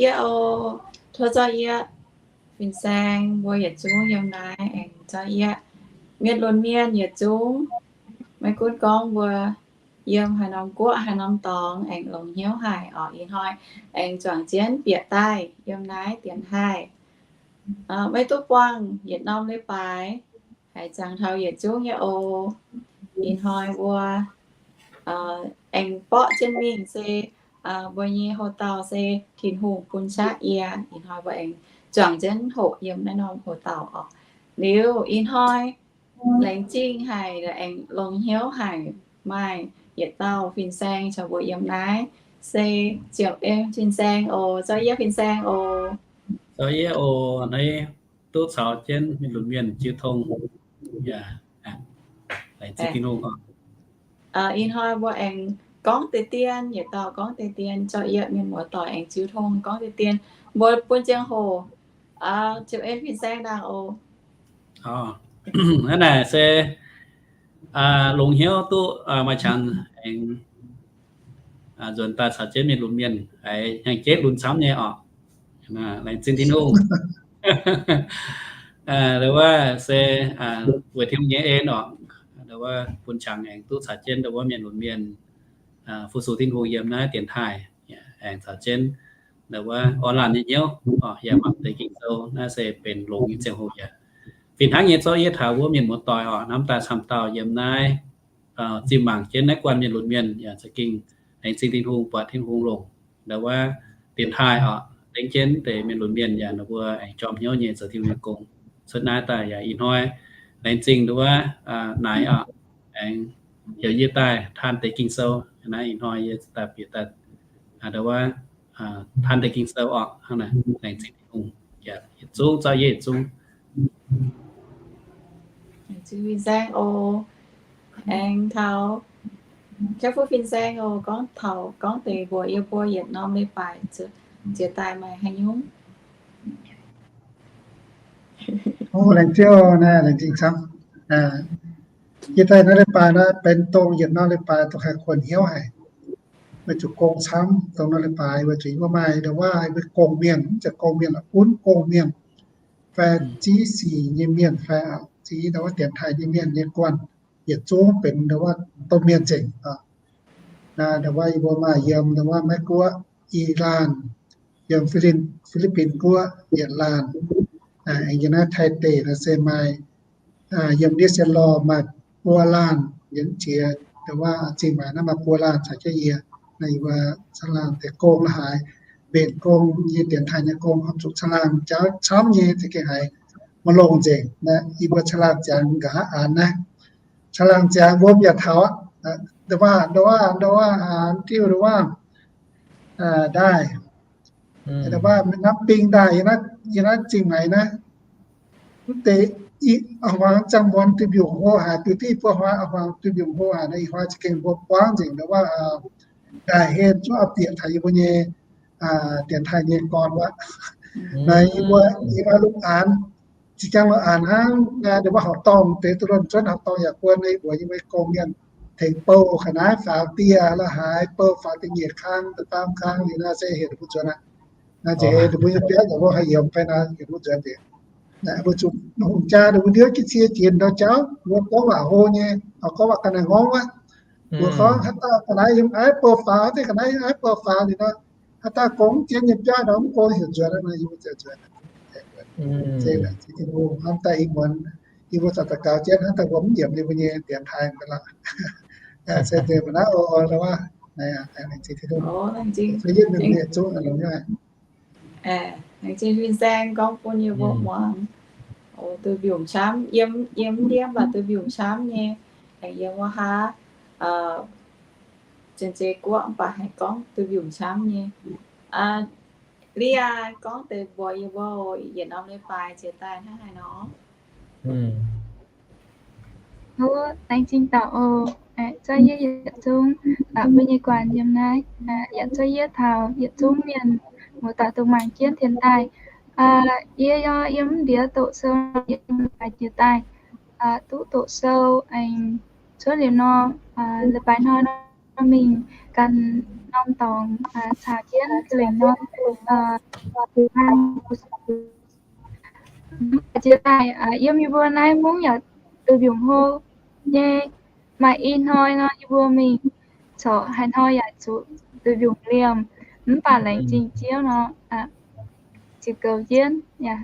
Yie oc, tov zorqv yie fin-saeng mbuo yietc zungv yiem naaiv aengx zorqv yie mienh lunx mienh yietc zungv, maiv gunv gorngv mbuo yiem haaix norm guoqv haaix norm dorngx aengx longx hnyouv haic oc. Ih hnoi aengx juangc jienv bieqc daaih yiem naaiv dienx taaih. Maiv duqv buangh yietc norm leiz-baaix haiz ziangh taux yietc zungv nyei oc. Ih hnoi mbuo aengx borqv jienv mingh se mbuo nyei houx-dauh se Tin-Hungh bun qaqv yie. Ih hnoi mbuo aengx juangc jienv hoqc yiem naaiv norm houx-dauh oc. Liuz ih hnoi laengz zingh haic, aengx longx hnyouv haic, maaih yietc dauh fin-saeng caux mbuo yiem naaiv se Ziepc En fin-saeng oc. Zorqv yie fin-saeng oc. Zorqv yie oc. Naaiv duqv caux jienv mienh lunx mienh jiu tong. Yaac laengz zingh Tin-Hungh oc. Ih hnoi mbuo aengx gorngv deix dien, yietc dauh gorngv deix dien, zorqv yie mienh muoz-doic aengx jiu tong gorngv deix dien. Mbuo bun ziangh hoc Ziepc En fin-saeng ndaangc oc. Hnangv naaic se longx hnyouv duqv maaih qangx aengx nzuonx daaih caux jienv mienh lunx mienh, haiz hnyangx-jeiv lunx camv nyei oc. Laengz zingh Tin-Hungh. Ndo wuov se weic Tin-Hungh nyei en oc. Ndo wuov bun qangx aengx duqv caux jienv ndo wuov mienh lunx mienh fu-sux Tin-Hungh yiem naaiv dienx taaih, aengx caux jienv ndo wuov orn laanh nyei hnyouv, yaac mangc deix Ging-Sou. Naaiv se benx longx nyei ziangh hoc yaac fih hnangv nyei zorqv yie taux wuov mienh muoz-doic oc, hnamv daaih camv dauh yiem naaiv zinh mangc jienv naaiv guanh mienh lunx mienh yaac za'gengh laengz zingh Tin-Hungh, buatc Tin-Hungh longc ndo wuov dienx taaih oc, dengv jienv deix mienh lunx mienh yaac ninh mbuo aengx jorm hnyouv nyei zoux Tin-Hungh nyei gong. Cuotv naaiv daaih yaac ih hnoi laengz zingh ndo wuov naaic oc, aengx heuc yie daaih taan deix Ging-Sou. Naaiv ih hnoi yie daaih bieqc daaih ndo wuov taan deix Ging-Sou oc. Hnangv naaic laengz zingh Tin-Hungh. Yaac yietc zungv zorqv yie yietc zungv. Laengz zingh fin-saeng oc. Aengx taux Kaiv Fuqv fin-saeng oc, gorngv taux gorngv deix mbuox yie mbuo yietc norm leiz-baaix jiex daaih maaih haaix nyungc. Laengz zingh naaiv, laengz zingh camv. Jiex daaih norm leiz-baaix naaiv benx dongh yietc norm leiz-baaix dongh haih kuonx hnyouv haic. Weic zuqc gong camv dongh norm leiz-baaix, weic zuqc yie mbuo maaih ndo wuov yie mbuo gong-mienh, mv zeiz gong-mienh, gunv gong-mienh fai ziqv sic nyei mienh fai ziqv ndo wuov dienx taaih nyei mienh nyei guanh, yietc zungv benx ndo wuov domh mienh nzengc. Ndo wuov yie mbuo maaih yiem ndo wuov Meiv Guoqv, Ilaanh, yiem Fi^lin^, Fi^li^bin Guoqv, Yietc Laanh, aengx yiem naaiv Taiv deic naaiv se maaih, yiem ndiev se lorh maaih buo laanh, yiem jiex ndo wuov zingh maaic naaiv maaih buo laanh caux jienv yie. Naaiv yie mbuo caangh laangh deix gong la'haaix, mbenc gong nyei, dienx taaih nyei gong, horpc zuqc caangh laangh jauv camv nyei, za'gengh haiz maiv longx nzengc. Naaiv yie mbuo caangh laangh ziangx nqa'haav aanx naaiv, caangh laangh ziangx mbuo yaac taux aqv. Ndo wuov, ndo wuov, ndo wuov, diuh ndo wuov ndaaih, ndo wuov namv bing ndaaih, yiem naaiv zingh maaic naaiv, mv deix ih huaang ziangh muonz duih mbiungc hlo haic, duih div buo huaang, huaang duih mbiungc hlo haic, naaiv ih huaang za'gengh mbuo buangv nzengc ndo wuov ndaaih hen zuqc auv-bieqc taux yie mbuo nyei dienx taaih nyei gorn wuov. Naaiv yie mbuo, yie mbuo lungh aanx, zinh ziangx lungh aanx hnangv, ndo wuov horqc dorngh deix duqv lon zuonv horqc dorngh yaac buo nyei mbuox yie mbuo gong-mienh tengx bou ga'naaiv faaux dieh la'haaix, bou faaux da'nyeic kang, da'faam kang liuz naaiv se heuc ninh mbuo nzuonx aqv. Naaiv nzengc heuc ninh mbuo nyei biauv yaac mbuo haih yiemx fai naaiv heuc ninh mbuo nzuonx nzengc. Naaiv mbuo zuqc hungh jaa ninh mbuo ndiev jienv cie jiex ndau jauv, mbuo gorngv waac hlo nyei, gorngv waac ga'naaiv ngorngv wuov. Mbuo gorngv haaix dauh ga'naaiv yiem aiv bou faaux, haaix dauh ga'naaiv yiem aiv bou faaux liuz nor, haaix dauh gong jienv nyei biauv nor mv gong heuc nzuonx nor, yie mbuo ziouc nzuonx. Hnamv daaih ih muonz yie mbuo zorqv daux gaux jienv hnamv daaih mbuo mv yiemc ninh mbuo nyei dienx taaih mv baac lorqc. Se deix mbuo naaiv oc, ndo wuov, laengz zingh Tin-Hungh. Laengz zingh fin-saeng gorngv bun yie mbuo muangx. Duih mbiungc camv, yiem, yiem ndiev mv baac duih mbiungc camv nyei. Aengx yiem wuov haav, Janx-Zei Guoqv mv baac haih gorngv duih mbiungc camv nyei. Lia gorngv deix mbuox yie mbuo yietc norm leiz-baaix jiex daaih hnangv haaix nor. Laengz zingh dauh oc. Zorqv yie yietc zungv mbuo nyei guanh yiem naaiv, yaac zorqv yie taux yietc zungv mienh muoz-doic dongh mangc jienv dienx daaih. Yie yiem ndiev doqc sou, yiem leiz-baaix jiex daaih duqv doqc sou, aengx cuotv liuz nor, leiz-baaix hnoi nor mingh ganh norm dorngx caux jienv ga'lengc norm jiex daaih yiem yie mbuo naaiv mungv yaac duih mbiungc hlo nyei. Maaih ih hnoi nor yie mbuo mingh corc haaix hnoi yaac zuqc duih mbiungc liemh, mv baac laengz zingh Ziouv nor, ziux goux jienv yaac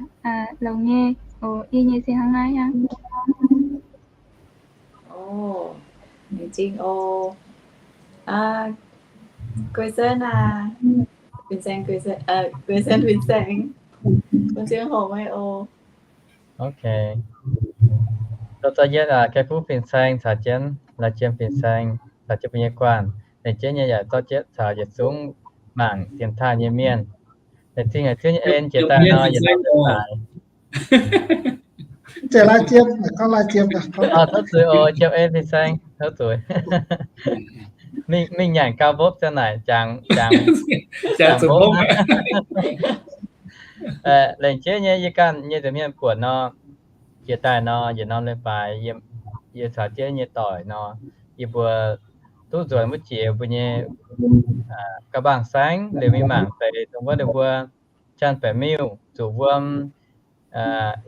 longx nyei. Oc, yie nyei se hnangv naaiv hnangv. Oc, laengz zingh oc. Guei Sen aac, Fin-Saeng, Guei Sen, Fin-Saeng, bun ziangh hoc meih oc. Ok. Zoux za'yietv aac, Kai Fuv Fin-Saeng caux jienv, Lai Jiem Fin-Saeng caux jienv mbuo nyei guanh. Laengz zingh nyei yaac zorqv jienv caux yietc zungv mangc dienx taaih nyei mienh. Laengz zingh haic Ziouv nyei en jiex daaih nor, yie nor leiz-baaix. Tov zuiz oc, Jiem En Fin-Saeng, tov zuiz. Mingh nyanc gau mbopv ziang naaic jangx, jangx mbopv. Laengz zingh nyei yie ganh nyei nza'hmien buonc nor, jiex daaih nor, yietc norm leiz-baaix yie caux jienv nyei doic nor, yie mbuo duqv nzuonx wuov jiex mbuo nyei ga'mbang saengv liuz mingh mangc deix dongh wuov ninh mbuo janx-baeqc miuh zuqc wuom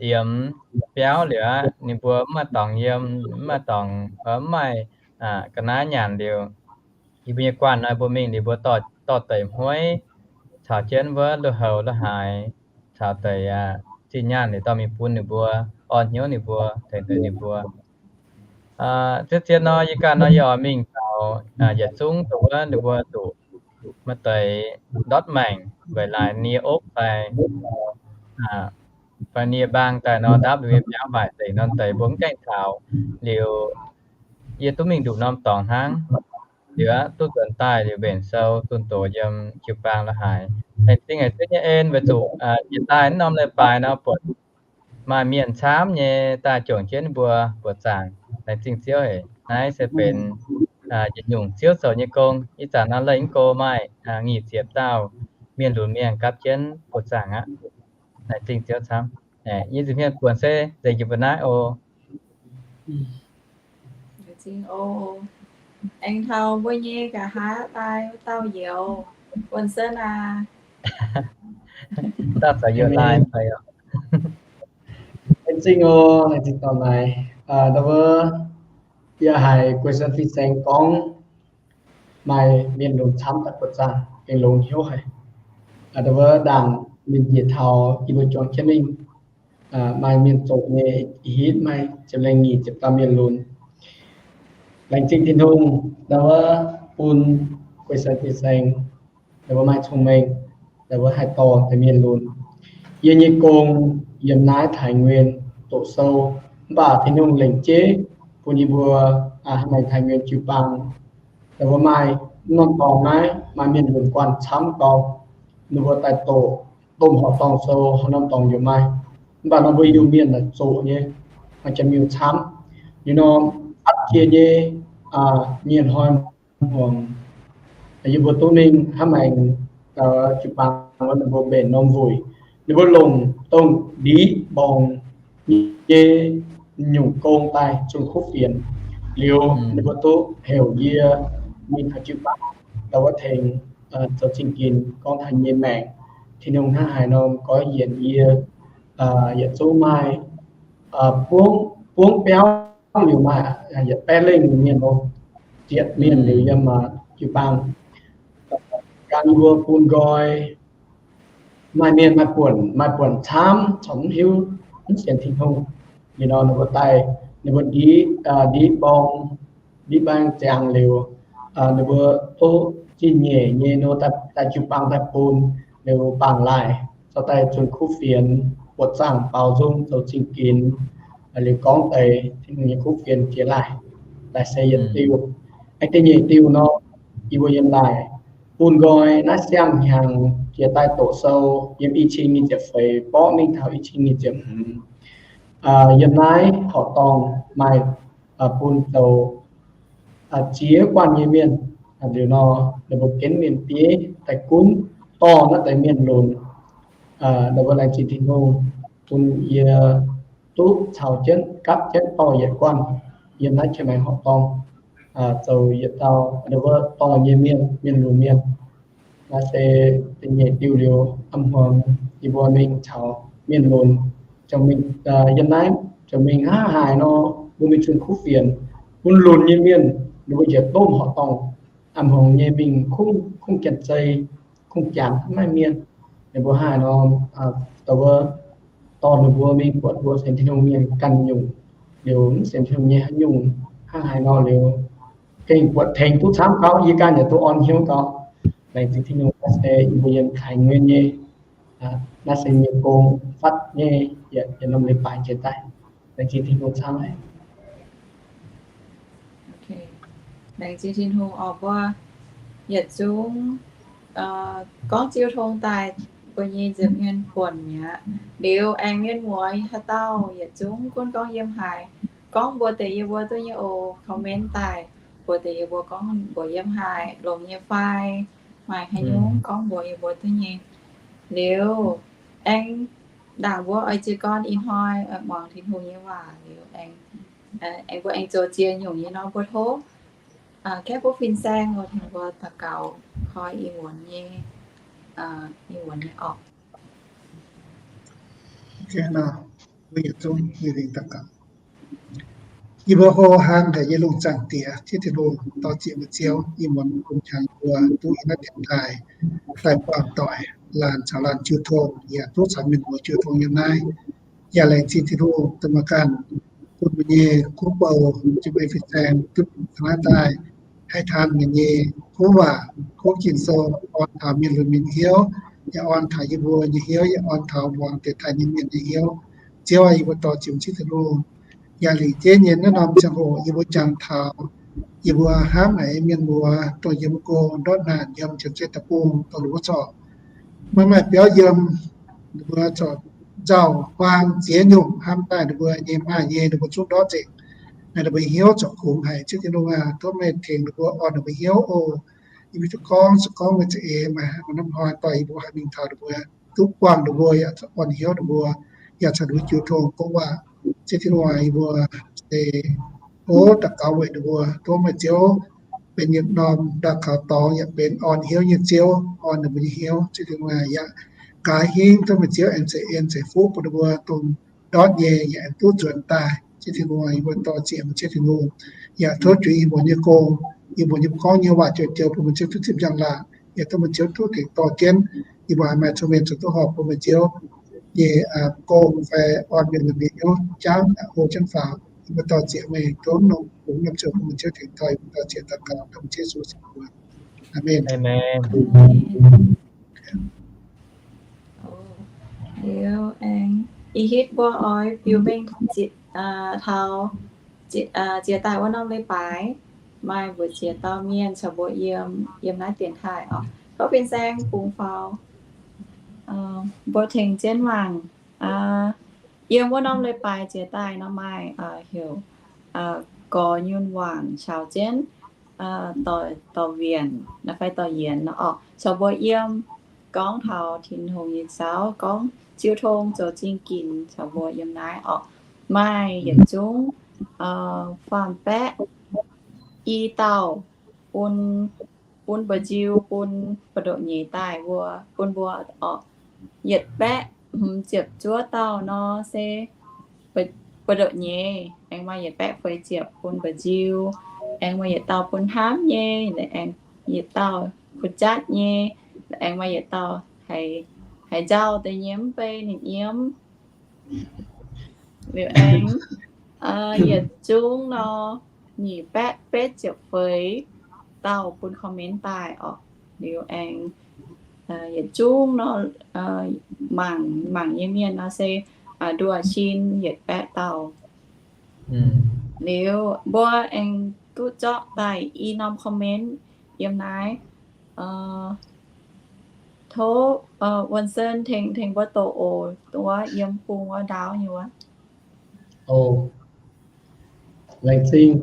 yiemx biauv liuz aqv, ninh mbuo mv maaih dorngx yiem, mv maaih dorngx, mv maaih ga'naaiv nyanc liuz, yie mbuo nyei guanh nor mbuo mingh liuz mbuo dorh deix hmueiv caux jienv wuov lui-houx lui-haaix caux deix zinh nyaanh liuz dorh mingh bun ninh mbuo, orn hnyouv ninh mbuo, tengx duqv ninh mbuo. Ziouc zien nor, yie ganh nor yie oix mingh taux yietc zungv dongh wuov ninh mbuo zuqc maaih deix ndortv maengc weic laaix nie opv fai fai nie mbaang daaih nor, ndaapv liuz nyei biauv waaic nzengc nor deix mbuo mv gaengh taux. Liuz yie duqv mingh nduqc norm dorngx hnangv. Liuz duqv nzuonx daaih liuz mbenc sou zunh doz yiem jiu-baang la'haaix. Laengz zingh haic Ziouv nyei en weic zuqc jiex daaih naaiv norm leiz-baaix nor buatc maaih mienh camv nyei daaih juangc jienv ninh mbuo buoqc zaangc. Laengz zingh Ziouv haic. Naaiv se benx yietc nyungc Ziouv zoux nyei gong. Ih zanc nor leih mv go maaih nyic ziepc dauh mienh lunx mienh gapv jienv buoqc zaangc aqv. Laengz zingh Ziouv camv. Yie nza'hmien buonc se nzengc jiex mbuo naaiv oc. Aengx taux mbuo nyei nqa'haav daaih wuov dauh youz, Guon Sen aac. Dauh caux youz laai fai oc. Laengz zingh oc, laengz zingh dorh naaic. Ndau wuov yie haiz Guon Sen fin-saeng gorngv maaih mienh lunx camv daaih buoqc zaangc, gengh longx hnyouv haic. Ndau wuov ndaangc mienh njiec taux yie mbuo juangc jienv mingh, maaih mienh zoqc nyei, hitv maaih ziepc lengh nyic ziepc dauh mienh lunx. Laengz zingh Tin-Hungh ndau wuov bun Guon Sen fin-saeng, ndau wuov maaih cong-mengh, ndau wuov haih dorh deix mienh lunx. Yie nyei gong yiem naaiv Thái Nguyên doqc sou, mv baac Tin-Hungh lengc jeiv bun yie mbuo haaix maengx Thái Nguyên jiu-baang, ndau wuov maaih norm dorngx naaiv maaih mienh lunx guanh camv gorngv, ninh mbuo daaih doqc domh horqc dorngh sou, haaix norm dorngx yaac maaih. Mv baac nor mbuo Iu-Mienh naaic zoqc nyei, maaih jiem-miuh camv. Liuz nor, atv jiex nyei mienh hnoi hmuangx, yie mbuo duqv mingh hnangv maengx jiu-baang wuov ninh mbuo mbenc norm wuic, ninh mbuo longc dongh ndiqv mborngz nyei nyungc gong daaih zunh kuv fienx. Liuz ninh mbuo duqv heuc yie mingh taux jiu-baang, ndau wuov tengx zoux zingh ginx gorngv taux nyei maengc. Tin-Hungh hnangv haaix nor goiv yienc yie, yietc zungv maaih buangv biauv liuz maaih yietc baeqv lengh mienh oc, ziepc mienh liuz yiem jiu-baang. Ganh mbuo bun nqoi, maaih mienh maaih buonc, maaih buonc camv, corc mv hiuv, mv sienx Tin-Hungh. Liuz nor ninh mbuo daaih, ninh mbuo ndiqv, ndiqv mborngz, ndiqv mbaang ziangx liuz, ninh mbuo duqv zingh nyeic nyei nor daaih jiu-baang daaih bun, liuz bangc laaih, zorqv daaih zunh kuv fienx, buoqc zaangc baaux nzung zoux zingh ginx, liuz gorngv deix Tin-Hungh nyei kuv fienx jiex laaih, laaih se yietc diuh. Aengx da'nyeic diuh nor, yie mbuo yiem laaih bun nqoi naaiv siang-hnyangx jiex daaih doqc sou, yiem i cin nyic ziepc feix borqv mingh taux i cin nyic ziepc hmz. Yiem naaiv horqc dorngh maaih bun zoux ziex guanh nyei mienh. Liuz nor, ninh mbuo genv mienh bieiv daaih gunv dorh naaiv deix mienh lunx. Ninh mbuo laengz zingh Tin-Hungh bun yie duqv caux jienv gapv jienv dorh yietc guanh yiem naaiv qiex maengx horqc dorngh, zoux yietc dauh ninh mbuo dorh nyei mienh, mienh lunx mienh. Naaiv se da'nyeic diuh liuz, a'hmuangx yie mbuo mingh caux mienh lunx, ziouc mingh, yiem naaiv ziouc mingh hnangv haaix nor, mbuo mingh zunh kuv fienx, bun lunx nyei mienh, ninh mbuo njiec domh horqc dorngh, a'hmuangx nyei mingh kungx, kungx janx-zei, kungx jangx hnangv naaiv mienh. Ninh mbuo hnangv haaix nor, dongh wuov dorh ninh mbuo mingh buatc mbuo sienx Tin-Hungh mienh ganh nyungc, liuz mv sienx Tin-Hungh nyei haaix nyungc hnangv haaix nor liuz, gengh buatc tengx duqv camv gauh, yie ganh yaac duqv orn hnyouv gauh. Laengz zingh Tin-Hungh naaiv se yie mbuo yiem Kaaix Nguyen nyei, naaiv se mienh gong fatv nyei yietc norm leiz-baaix jiex daaih. Laengz zingh Tin-Hungh camv haic. Laengz zingh Tin-Hungh oc. Mbuo yietc zungv gorngv jiu tong daaih mbuo nyei nza'hmien buonc mi'aqv. Liuz aengx mienh muoz haaix dauh yietc zungv gunv gorngv yiem haaix, gorngv mbuox deix yie mbuo duqv nyei oc. Comment daaih mbuox deix yie mbuo gorngv mbuox yiem haaix, longx nyei fai, maaih haaix nyungc gorngv mbuox yie mbuo duqv nyei. Liuz aengx ndaangc mbuo oix jiez gorn ih hnoi muangx Tin-Hungh nyei waac liuz aengx, aengx mbuo aengx zoux ziex nyungc nyei nor mbuo tov Kepv bov fin-saeng oc, tengx mbuo daux gaux koi ih muonz nyei, ih muonz nyei orqc. Mbuo yietc zungv daux gaux. Yie mbuo hlo hnangv haic nyei lungh zaangc Diex, Ziouv Tin-Hungh, dor-ziec meih Ziouv, ih muonz bun qangx yie mbuo duqv yiem naaiv dienx taaih daaih buangh doic, laanh caux laanh jiu tong, yaac duqv caux mienh muoz jiu tong yiem naaiv. Yaac laengz zingh Tin-Hungh dongh meih ganh bun meih nyei kuv bou, jiex meih fin-saeng duqv taux naaiv daaih, haih taan meih nyei kuv waac, kuv Ging-Sou, orn taux mienh lunx mienh hnyouv, yaac orn taux yie mbuo nyei hnyouv, yaac orn taux muangx deix daaih nyei mienh nyei hnyouv. Ziouv aah, yie mbuo dor-ziec Ziouv Tin-Hungh, yaac lingc jienv nyei naaiv norm ziangh hoc yie mbuo jangx taux yie mbuo hnamv haic mienh muoz dongh yiem go ndortv naanc yiem Janx-Zei Deic-Bung dongh ninh mbuo corc maiv maaih biauv yiem, ninh mbuo corc nzauh huaang ziex nyungc hnamv daaih ninh mbuo nyei maaih nyei ninh mbuo zungv ndortv nzengc. Naaiv ninh mbuo hnyouv corc kungx haic. Ziouv Tin-Hungh aah, tov meih tengx ninh mbuo, orn ninh mbuo hnyouv oc. Yie mbuo duqv gorngv se gorngv meih za'eix maaih haaix norm hnoi dorh yie mbuo haih mingh taux ninh mbuo, duqv buangh ninh mbuo, yaac orn hnyouv ninh mbuo, yaac caux ninh mbuo jiu tong gorngv waac. Ziouv Tin-Hungh aah, yie mbuo se tov daux gaux weic ninh mbuo, tov meih Ziouv benx yietc norm daux gaux dorngx, yaac benx orn hnyouv nyei Ziouv, orn ninh mbuo nyei hnyouv. Ziouv Tin-Hungh aah, yaac nqa'haav hingv tov meih Ziouv aengx ceix en ceix fuqv bun ninh mbuo dongh ndortv nyei yaac aengx duqv nzuonx daaih. Ziouv Tin-Hungh, yie mbuo dor-ziec meih Ziouv Tin-Hungh, yaac tov juix yie mbuo nyei gong, yie mbuo nyei gorngv nyei waac joux joux bun meih Ziouv duqv zipv njang-laangc, yaac tov meih Ziouv duqv tengx dorh jienv yie mbuo haiz maaih cong-mengh zoux duqv horpc bun meih Ziouv nyei gong fai orn mienh lunx mienh hnyouv jangv hlo jienv faaux. Yie mbuo dor-ziec meih tov norm bungx norm ziouc bun meih Ziouv tengx dorh yie mbuo dor-ziec daux gaux dongh Yesu Ziouv. Aamen. Liuz aengx ih hitv mbuo oix biux mengh taux ziex daaih wuov norm leiz-baaix, maaih mbu'ziex dauh mienh caux mbuo yiem, yiem naaiv dienx taaih oc. Tov fin-saeng bungx faaux, mbuo tengx jienv mangc. Yiem wuov norm leiz-baaix ziex daaih nor maaih heuc Gorx Nyunh Wangc caux jienv Dorc Wienc nor fai Dorc Yienx nor orqc, caux mbuo yiem gorngv taux Tin-Hungh nyei jauv, gorngv jiu tong zoux zingh ginx caux mbuo yiem naaiv orqc. Maaih yietc zungv faam baeqv i dauh bun, bun mba'nziu, bun ba'ndoqc nyeic daaih mbuo, bun mbuo orqc. Yietc baeqv hmz ziepc zuoqv dauh nor se ba'ndoqc nyeic, aengx maaih yietc baeqv feix ziepc bun mba'nziu, aengx maaih yietc dauh bun hnamv nyei, aengx yietc dauh bun jatv nyei, aengx maaih yietc dauh haiz nzauh deix nyei mv bei ninh yiem. Liuz aengx yietc zungv nor nyic baeqv betv ziepc feix dauh bun comment daaih orqc. Liuz aengx yietc zungv nor mangc, mangc nyei mienh nor se nduoh sin yietc baeqv dauh. Liuz mbuo aengx duqv zorqv daaih i norm comment yiem naaiv. Tov Wuonh Sen tengx, tengx mbuo doqc oc, wuov yiem bung wuov ndaauv nyei wuov. Laengz zingh.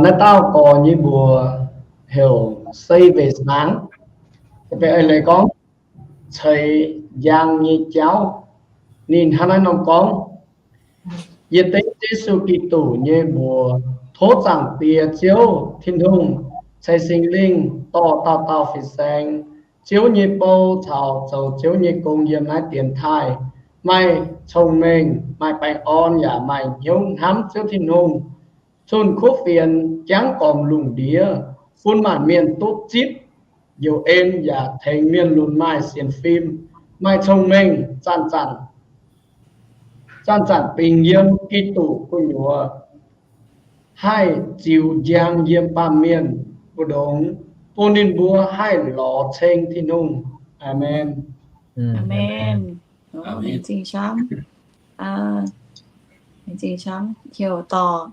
Naaiv dauh gorx nyei mbuox heuc Sei Weic Saangx, yaac benx eix leiz gorngv ceix njang nyei jauv. Ninh hnangv naaiv nor gorngv, Yie dengv Yesu Giduc nyei mbuox tov Zaangc Diex Ziouv Tin-Hungh ceix Singx Lingh dorh dauh dauh fin-saeng Ziouv nyei bou caux zoux Ziouv nyei gong yiem naaiv dienx taaih, maaih cong-mengh, maaih baengh orn yaac maaih hnyouv hnamv Ziouv Tin-Hungh, zunh kuv fienx, jangv gormx lungh ndiev, bun maanc mienh duqv zipv, youc en yaac tengx mienh lunx maaih sienx fim, maaih cong-mengh, zanc-zanc zanc-zanc bingx yiem Giduc gu'nyuoz, haih ziux njang yiem baamh mienh mbu'ndongx, bun ninh mbuo haih lorz ceng Tin-Hungh. Aamen. Aamen. Laengz zingh camv. Laengz zingh camv. Heuc dorc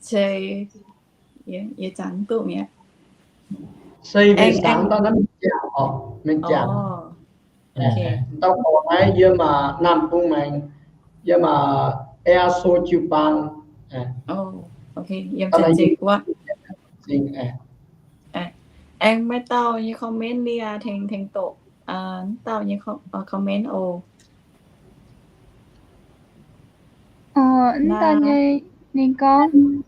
Ceix, yie zanc duqv mi'aqv. Se mingh sangx dauh naaiv mienh jangc oc, mienh jangc. Dauh gorx naaiv yiem Naamh Bung Maengx, yiem Ea So jiu-baang. Yiem Janx-Zei Guoqv. Aengx maaih dauh nyei comment liuz tengx tengx doqc dauh nyei comment oc. Ov, m'dauh nyei, ninh gorngv,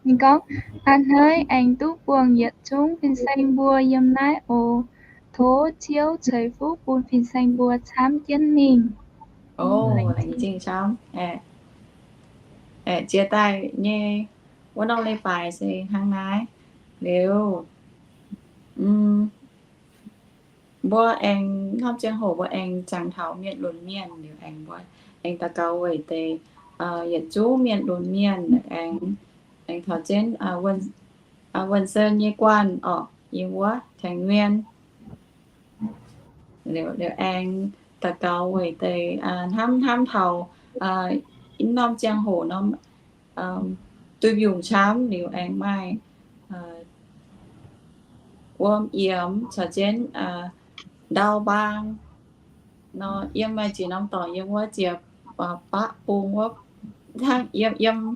ninh gorngv, a'hneiv aengx duqv buangh yietc zungv fin-saeng mbuo yiem naaiv oc. Tov Ziouv ceix fuqv bun fin-saeng mbuo camv jienv mingh. Ov, laengz zingh camv. Aeqv, jiex daaih nyei wuov norm leiz-baaix se hnangv naaiv. Liuz, mbuo aengx norm ziangh hoc mbuo aengx jangx taux mienh lunx mienh liuz aengx mbuo aengx daux gaux weic deix yietc zungv mienh lunx mienh aengx, aengx taux jienv Wuonh Sen nyei guanh orqc, yiem wuov Thaiv Nguyen. Liuz, liuz aengx daux gaux weic deix hnamv hnamv taux norm ziangh hoc norm duih mbiungc camv liuz aengx maaih wuom yiemx caux jienv ndau mbaang nor, yiem maaih ziex norm dorngx yiem wuov ziex baqv bung wuov, hnangv yiem, yiem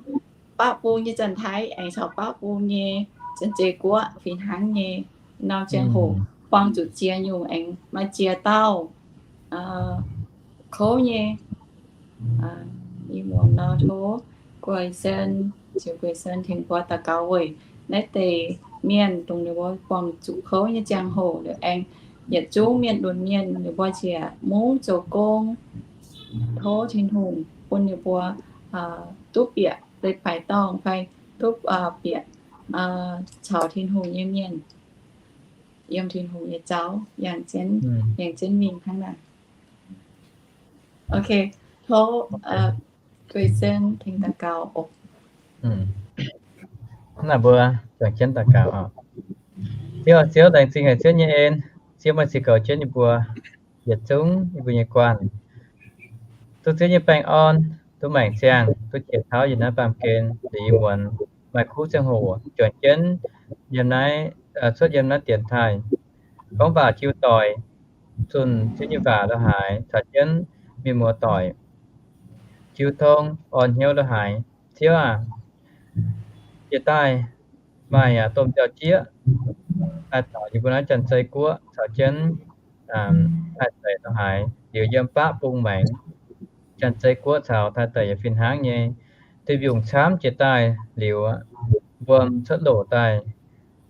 baqv bung nyei Janx-Taiv aengx caux baqv bung nyei Janx-Zei Guoqv fih hnangv nyei. Norm ziangh hoc buangh zuqc ziex nyungc aengx maaih ziex dauh kouv nyei. Ih muonz nor tov Gueix Sen, ziux Gueix Sen tengx mbuo daux gaux weic naaiv deix mienh, dongh ninh mbuo buangh zuqc kouv nyei ziangh hoc liuz aengx yietc zungv mienh lunx mienh ninh mbuo ziouc mungv zoux gong. Tov Tin-Hungh bun ninh mbuo duqv bieqc leiz-baaix dorngh fai duqv bieqc caux Tin-Hungh nyei mienh, yiem Tin-Hungh nyei zaux yangh jienv, yangh jienv mingh hnangv naaic. Ok, tov Gueix Sen tengx daux gaux oc. Naaiv mbuo juangc jienv daux gaux oc. Ziouv, Ziouv, laengz zingh haic Ziouv nyei en. Ziouv meih ceix goux jienv yie mbuo yietc zungv yie mbuo nyei guanh, duqv Ziouv nyei baengh orn, duqv maengc ziangh, duqv jiex tauv yiem naaiv baamh gen liuz yie muonz maaih kuv ziangh hoc juangc jienv yiem naaiv, cuotv yiem naaiv dienx taaih, gorngv waac jiu doic, zunh Ziouv nyei waac lo haaix caux jienv mienh muoz doic jiu tong orn hnyouv lo haaix. Ziouv aac, jiex daaih maaih domh nziaaux-jieqv daaih taux yie mbuo naaiv Janx-Zei Guoqv caux jienv Taiv-Zeic lo haaix, liuz yiem baqv bung maengx Janx-Zei Guoqv caux Taiv-Zeic yaac fih hnangv nyei. Duih mbiungc camv jiex daaih liuz, mbuo cuotv loc daaih,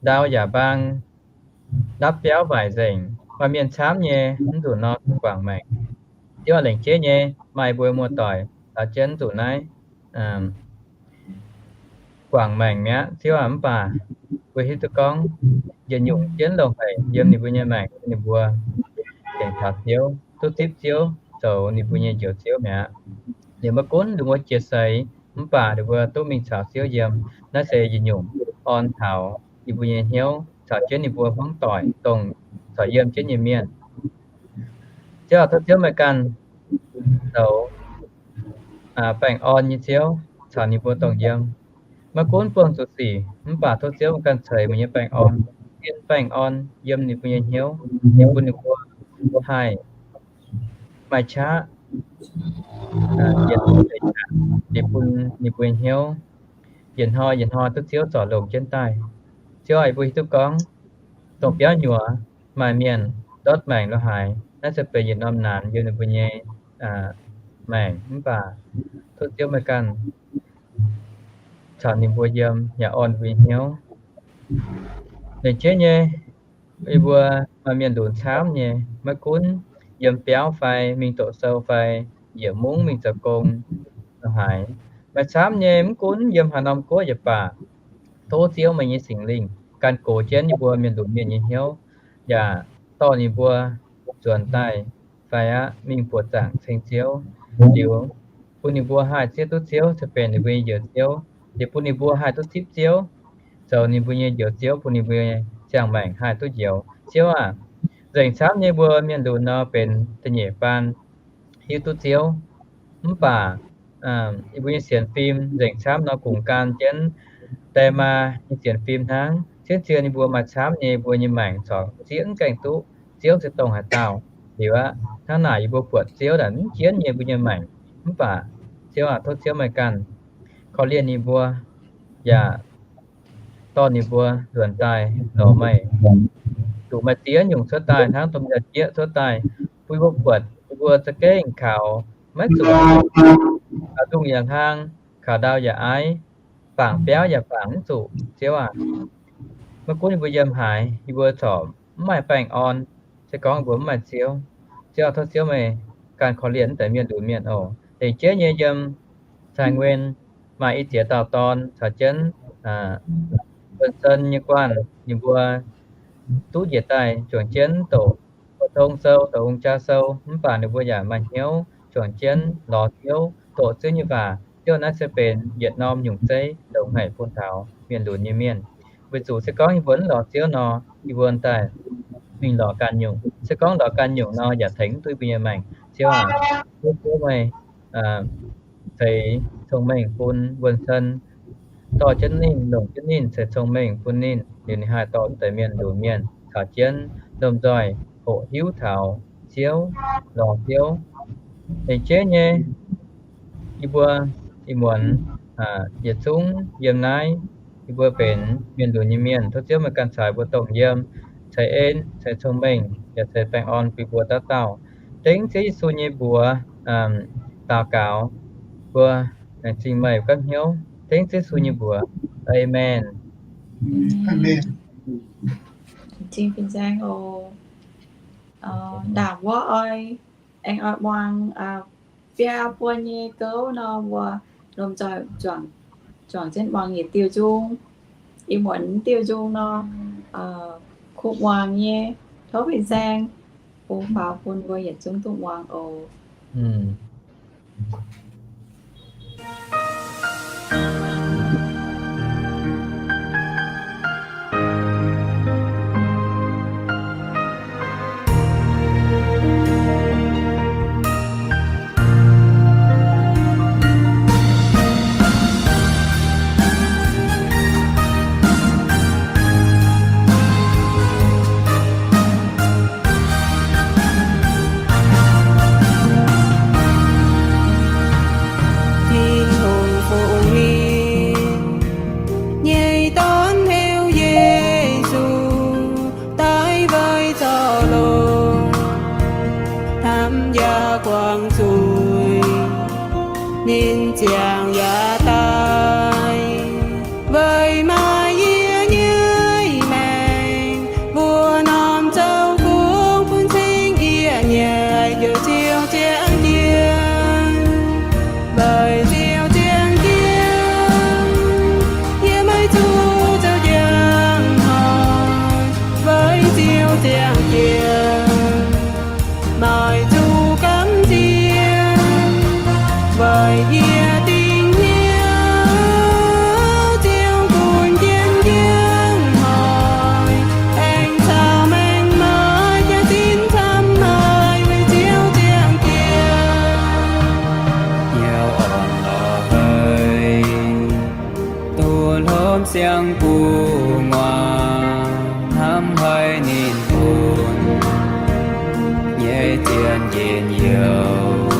ndau yaac mbaang, ndapv biauv waaic nzengc, maaih mienh camv nyei, mv nzunc nor guangc maengc. Ziouv aac, lengc jeiv nyei maaih mbuo muoz-doic caux jienv nzunc naaiv guangc maengc mi'aqv. Ziouv aac, mv baac mbuo hiuv duqv gorngv yietc nyungc jienv longx haic yiem ninh mbuo nyei maengc, ninh mbuo gengh taux Ziouv, duqv zipv Ziouv, zoux ninh mbuo nyei Njoux Ziouv mi'aqv. Liuz maiv gunv ninh mbuo jiex seix, mv baac ninh mbuo duqv mingh caux Ziouv yiem. Naaiv se yietc nyungc orn taux ninh mbuo nyei hnyouv caux jienv ninh mbuo hmuangv doic, dongh corc yiem jienv nyei mienh. Ziouv aac, tov Ziouv meih ganh zoux baengh orn nyei Ziouv caux ninh mbuo dongh yiem. Maiv gunv buangh zuqc sic, mv baac tov Ziouv meih ganh ceix meih nyei baengh orn, zien baengh orn yiem ninh mbuo nyei hnyouv, bun ninh mbuo haih maaih qaqv yietc liuz bun ninh mbuo nyei hnyouv yietc hnoi yietc hnoi duqv Ziouv zorc longx jienv daaih. Ziouv aac, yie mbuo hiuv duqv gorngv dongh biauv nyuoz maaih mienh ndortv maengc lo haaix, naaiv se benx yietc norm naanc yiem ninh mbuo nyei maengc, mv baac tov Ziouv meih ganh caux ninh mbuo yiem yaac orn mbuo nyei hnyouv. Lengc jeiv nyei, yie mbuo maaih mienh lunx camv nyei, maiv gunv yiem biauv fai mingh doqc sou fai njiec mungv mingh zoux gong haaix, maaih camv nyei, mv gunv yiem haaix norm guoqv yaac baac, tov Ziouv meih nyei Singx Lingh gan gox jienv yie mbuo mienh lunx mienh nyei hnyouv, yaac dorh ninh mbuo nzuonx daaih fai aqv mingh buoqc zaangc ceng Ziouv liuz, bun ninh mbuo haih zieqv duqv Ziouv ceix benx ninh mbuo nyei Njoux Ziouv, liuz bun ninh mbuo haih duqv zipv Ziouv, zoux ninh mbuo nyei Njoux Ziouv, bun ninh mbuo nyei ziangh maengc haih duqv njoux. Ziouv aac, nzengc camv nyei mbuo mienh lunx nor benx da'nyeic baan hiuv duqv Ziouv, mv baac yie mbuo nyei sienx fim nzengc camv nor kungx gan jienv die maa nyei sienx fim hnangv. Cienv cie ninh mbuo maaih camv nyei, mbuo nyei maengc corc zieqv mv gaengh duqv Ziouv se dongh haaix dauh. Liuz aqv, hnangv naaic yie mbuo buatc Ziouv naaic mv jienv nyei mbuo nyei maengc. Mv baac Ziouv aac, tov Ziouv meih ganh korv-lienh ninh mbuo, yaac dorh ninh mbuo nzuonx daaih lorz meih, zuqc meih zieqv nyungc cuotv daaih hnangv domh nzauh jieqv cuotv daaih, bun mbuo buatc mbuo za'gengh kaux maiv zuqc, kaux ndongh yaac hlang, kaux ndau yaac aiv, bangc biauv yaac bangc mv zuqc. Ziouv aac, maiv gunv yie mbuo yiem haaix, yie mbuo corc mv maaih baengh orn, se gorngv mbuo mv maaih Ziouv. Ziouv aac, tov Ziouv meih ganh korv-lienh naaiv deix mienh lunx mienh oc. Lengc jeiv nyei yiem Taiwan maaih i ziex dauh dorn caux jienv Win-Sen nyei guanh, ninh mbuo duqv njiec daaih juangc jienv doqc Phổ thông sou, doqc Hungh Jaa sou, mv baac ninh mbuo yaac maaih hnyouv juangc jienv lorz Ziouv, doqc Ziouv nyei waac. Ziouv, naaiv se benx yietc norm nyungc zeiv longx haic bun taux mienh lunx nyei mienh. Weic zuqc se gorngv yie mbuo mv lorz Ziouv nor, yie mbuo daaih mingh lorz ganh nyungc. Se gorngv lorz ganh nyungc nor, yaac tengx mv duqv mbuo nyei maengc. Ziouv aac, tov Ziouv meih ceix cong-mengh bun Win-Sen, dorh jienv ninh, longc jienv ninh, ceix cong-mengh bun ninh, liuz ninh haih dorh mv deix mienh lunx mienh caux jienv lomh nzoih hoqc hiuv taux Ziouv, lorz Ziouv. Lengc jeiv nyei, yie mbuo ih muonz yietc zungv yiem naaiv, yie mbuo benx mienh lunx nyei mienh. Tov Ziouv meih ganh caux mbuo domh yiem, ceix en, ceix cong-mengh, yaac ceix baengh orn bun mbuo dauh dauh. Dengv Ziouv Yesu nyei mbuox daux gaux, mbuo laengz zingh meih gapv hnyouv. Dengv Ziouv Yesu nyei mbuox. Aamen. Zingh fin-saeng oc. Ndaangc wuov oix aengx oix muangx biaa buon nyei gouv nor, mbuo lomh nzoih juangc jienv muangx yietc diuh nzung. Ih muonz diuh nzung nor, kuv muangx nyei, tov fin-saeng bungx faaux bun mbuo yietc zungv duqv muangx oc. Tin-Hungh fungx ninh nyei Dorn heuc Yesu, daaih weic zoux longx hnamv yaac guangc zuiz. Ninh ziangh yaac daaih weic maaih yie nyei maengc. Mbuo norm zoux gong bun cing yie nyei, heuc Ziouv ziangh jienv. Weic Ziouv ziangh jienv, yie maiv zuqc zoux njang hnoi. Weic Ziouv ziangh jienv, maiv zuqc gamh nziex. Weic yie dingc hnyouv Ziouv bun jienv njang hnoi, aengx caux maengc maaih jaax-zinh camv haic. Weic Ziouv ziangh jienv, hnyouv orn lorz haic, duqv hlo siang-gu'nguaaz, hnamv haiz ninh bun nyei zien njien-youh,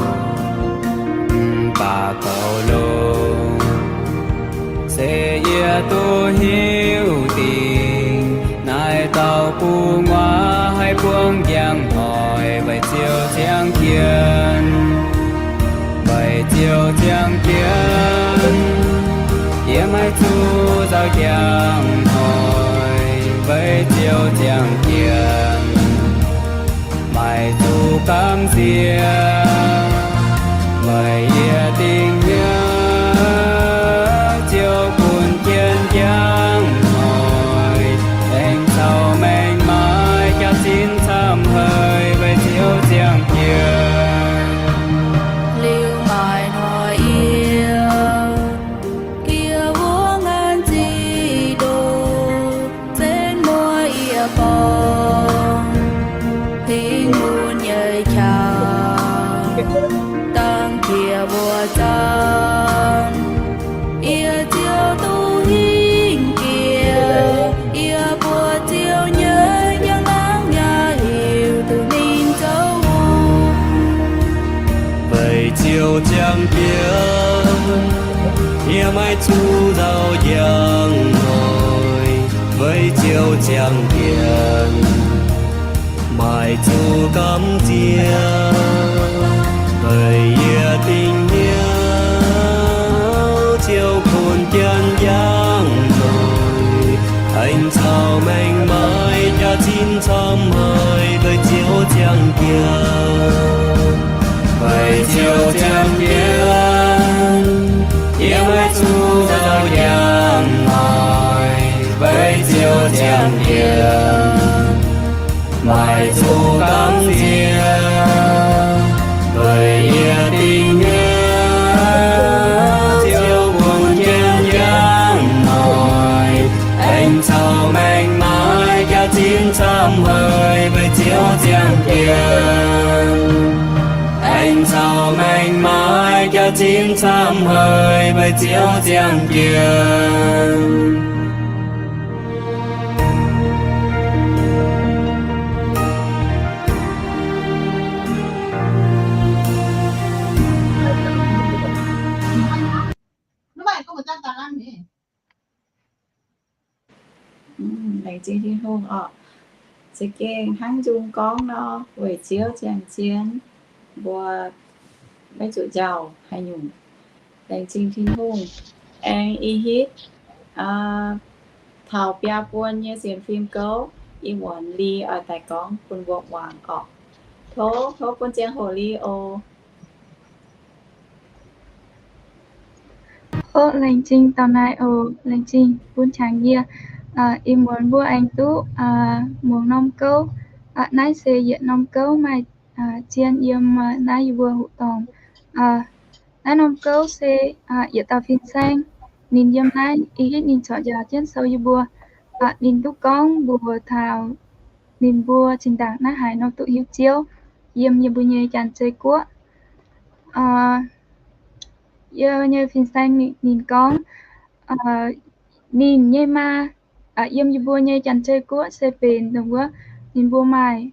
mv baac goux longx se yie duqv hiuv dingc. Naaiv dauh gu'nguaaz haih buangv njang hnoi weic Ziouv ziangh jienv. Weic Ziouv ziangh jienv, yie maiv Zuqc nzauh njang hnoi, weic Ziouv ziangh jienv, maaih zuqc gamh nziex. Meih yie dingc hnyouv Ziouv bun jienv njang hnoi, aengx caux maengc maaiz jaax-zinh camv haic, weic Ziouv ziangh jienv. Liuz maaih hnoi yie Yie wuov nganc zic ndoh, zenv muoz yie borngz, hingh mun nyei qangx, dangh jiex mbuo zaangc. Yie Ziouv duqv hingh jiex, yie mbuo Ziouv nyei njang-laangc yaac hiuv duqv ninh zoux hungh. Weic Ziouv ziangh jienv, yie maiv zuqc nzauh njang hnoi, weic Ziouv ziangh jienv, maaih zuqc gamh nziex. Weic yie dingc hnyouv Ziouv bun jienv njang hnoi, aengx caux maengc maaiz jaax-zinh camv haic, weic Ziouv ziangh jienv. Weic Ziouv ziangh jienv, yie maiv zuqc nzauh njang hnoi, weic Ziouv ziangh jienv, maaih zuqc gamh nziex. Weic yie dingc hnyouv Ziouv bun jienv njang hnoi, aengx caux maengc maaiz jaax-zinh camv haic, weic Ziouv ziangh jienv. Aengx caux maengc maaiz jaax-zinh camv haic, weic Ziouv ziangh jienv. Laengz zingh Tin-Hungh oc. Za'gengh hnangv nzung gorngv nor, weic Ziouv ziangh jienv, mbuo maiv zuqc njaaux haaix nyungc. Laengz zingh Tin-Hungh. Aengx ih hitv taux biaa buon nyei sienx fim gouv, ih muonz Li oix daaih gorngv bun mbuo muangx oc. Tov, tov bun ziangh hoc Li oc. Ov, laengz zingh taux naaiv oc. Laengz zingh bun qangx yie. Ih muonz mbuo aengx duqv muangx norm gouv. Naaiv se yietc norm gouv maaih zien yiem naaiv yie mbuo hoqc dorngx. Naaiv norm gouv se yietc dauh fin-saeng, ninh yiem naaiv ih hitv ninh corc njaaux jienv sou yie mbuo. Ninh duqv gorngv mbuox taux ninh mbuo zinh ndaangc naaiv haaix nor duqv hiuv Ziouv yiem yie mbuo nyei Janx-Zei Guoqv. Yie nyei fin-saeng ninh gorngv, ninh nyei maa yiem yie mbuo nyei Janx-Zei Guoqv se benx dongh wuov ninh mbuo maaih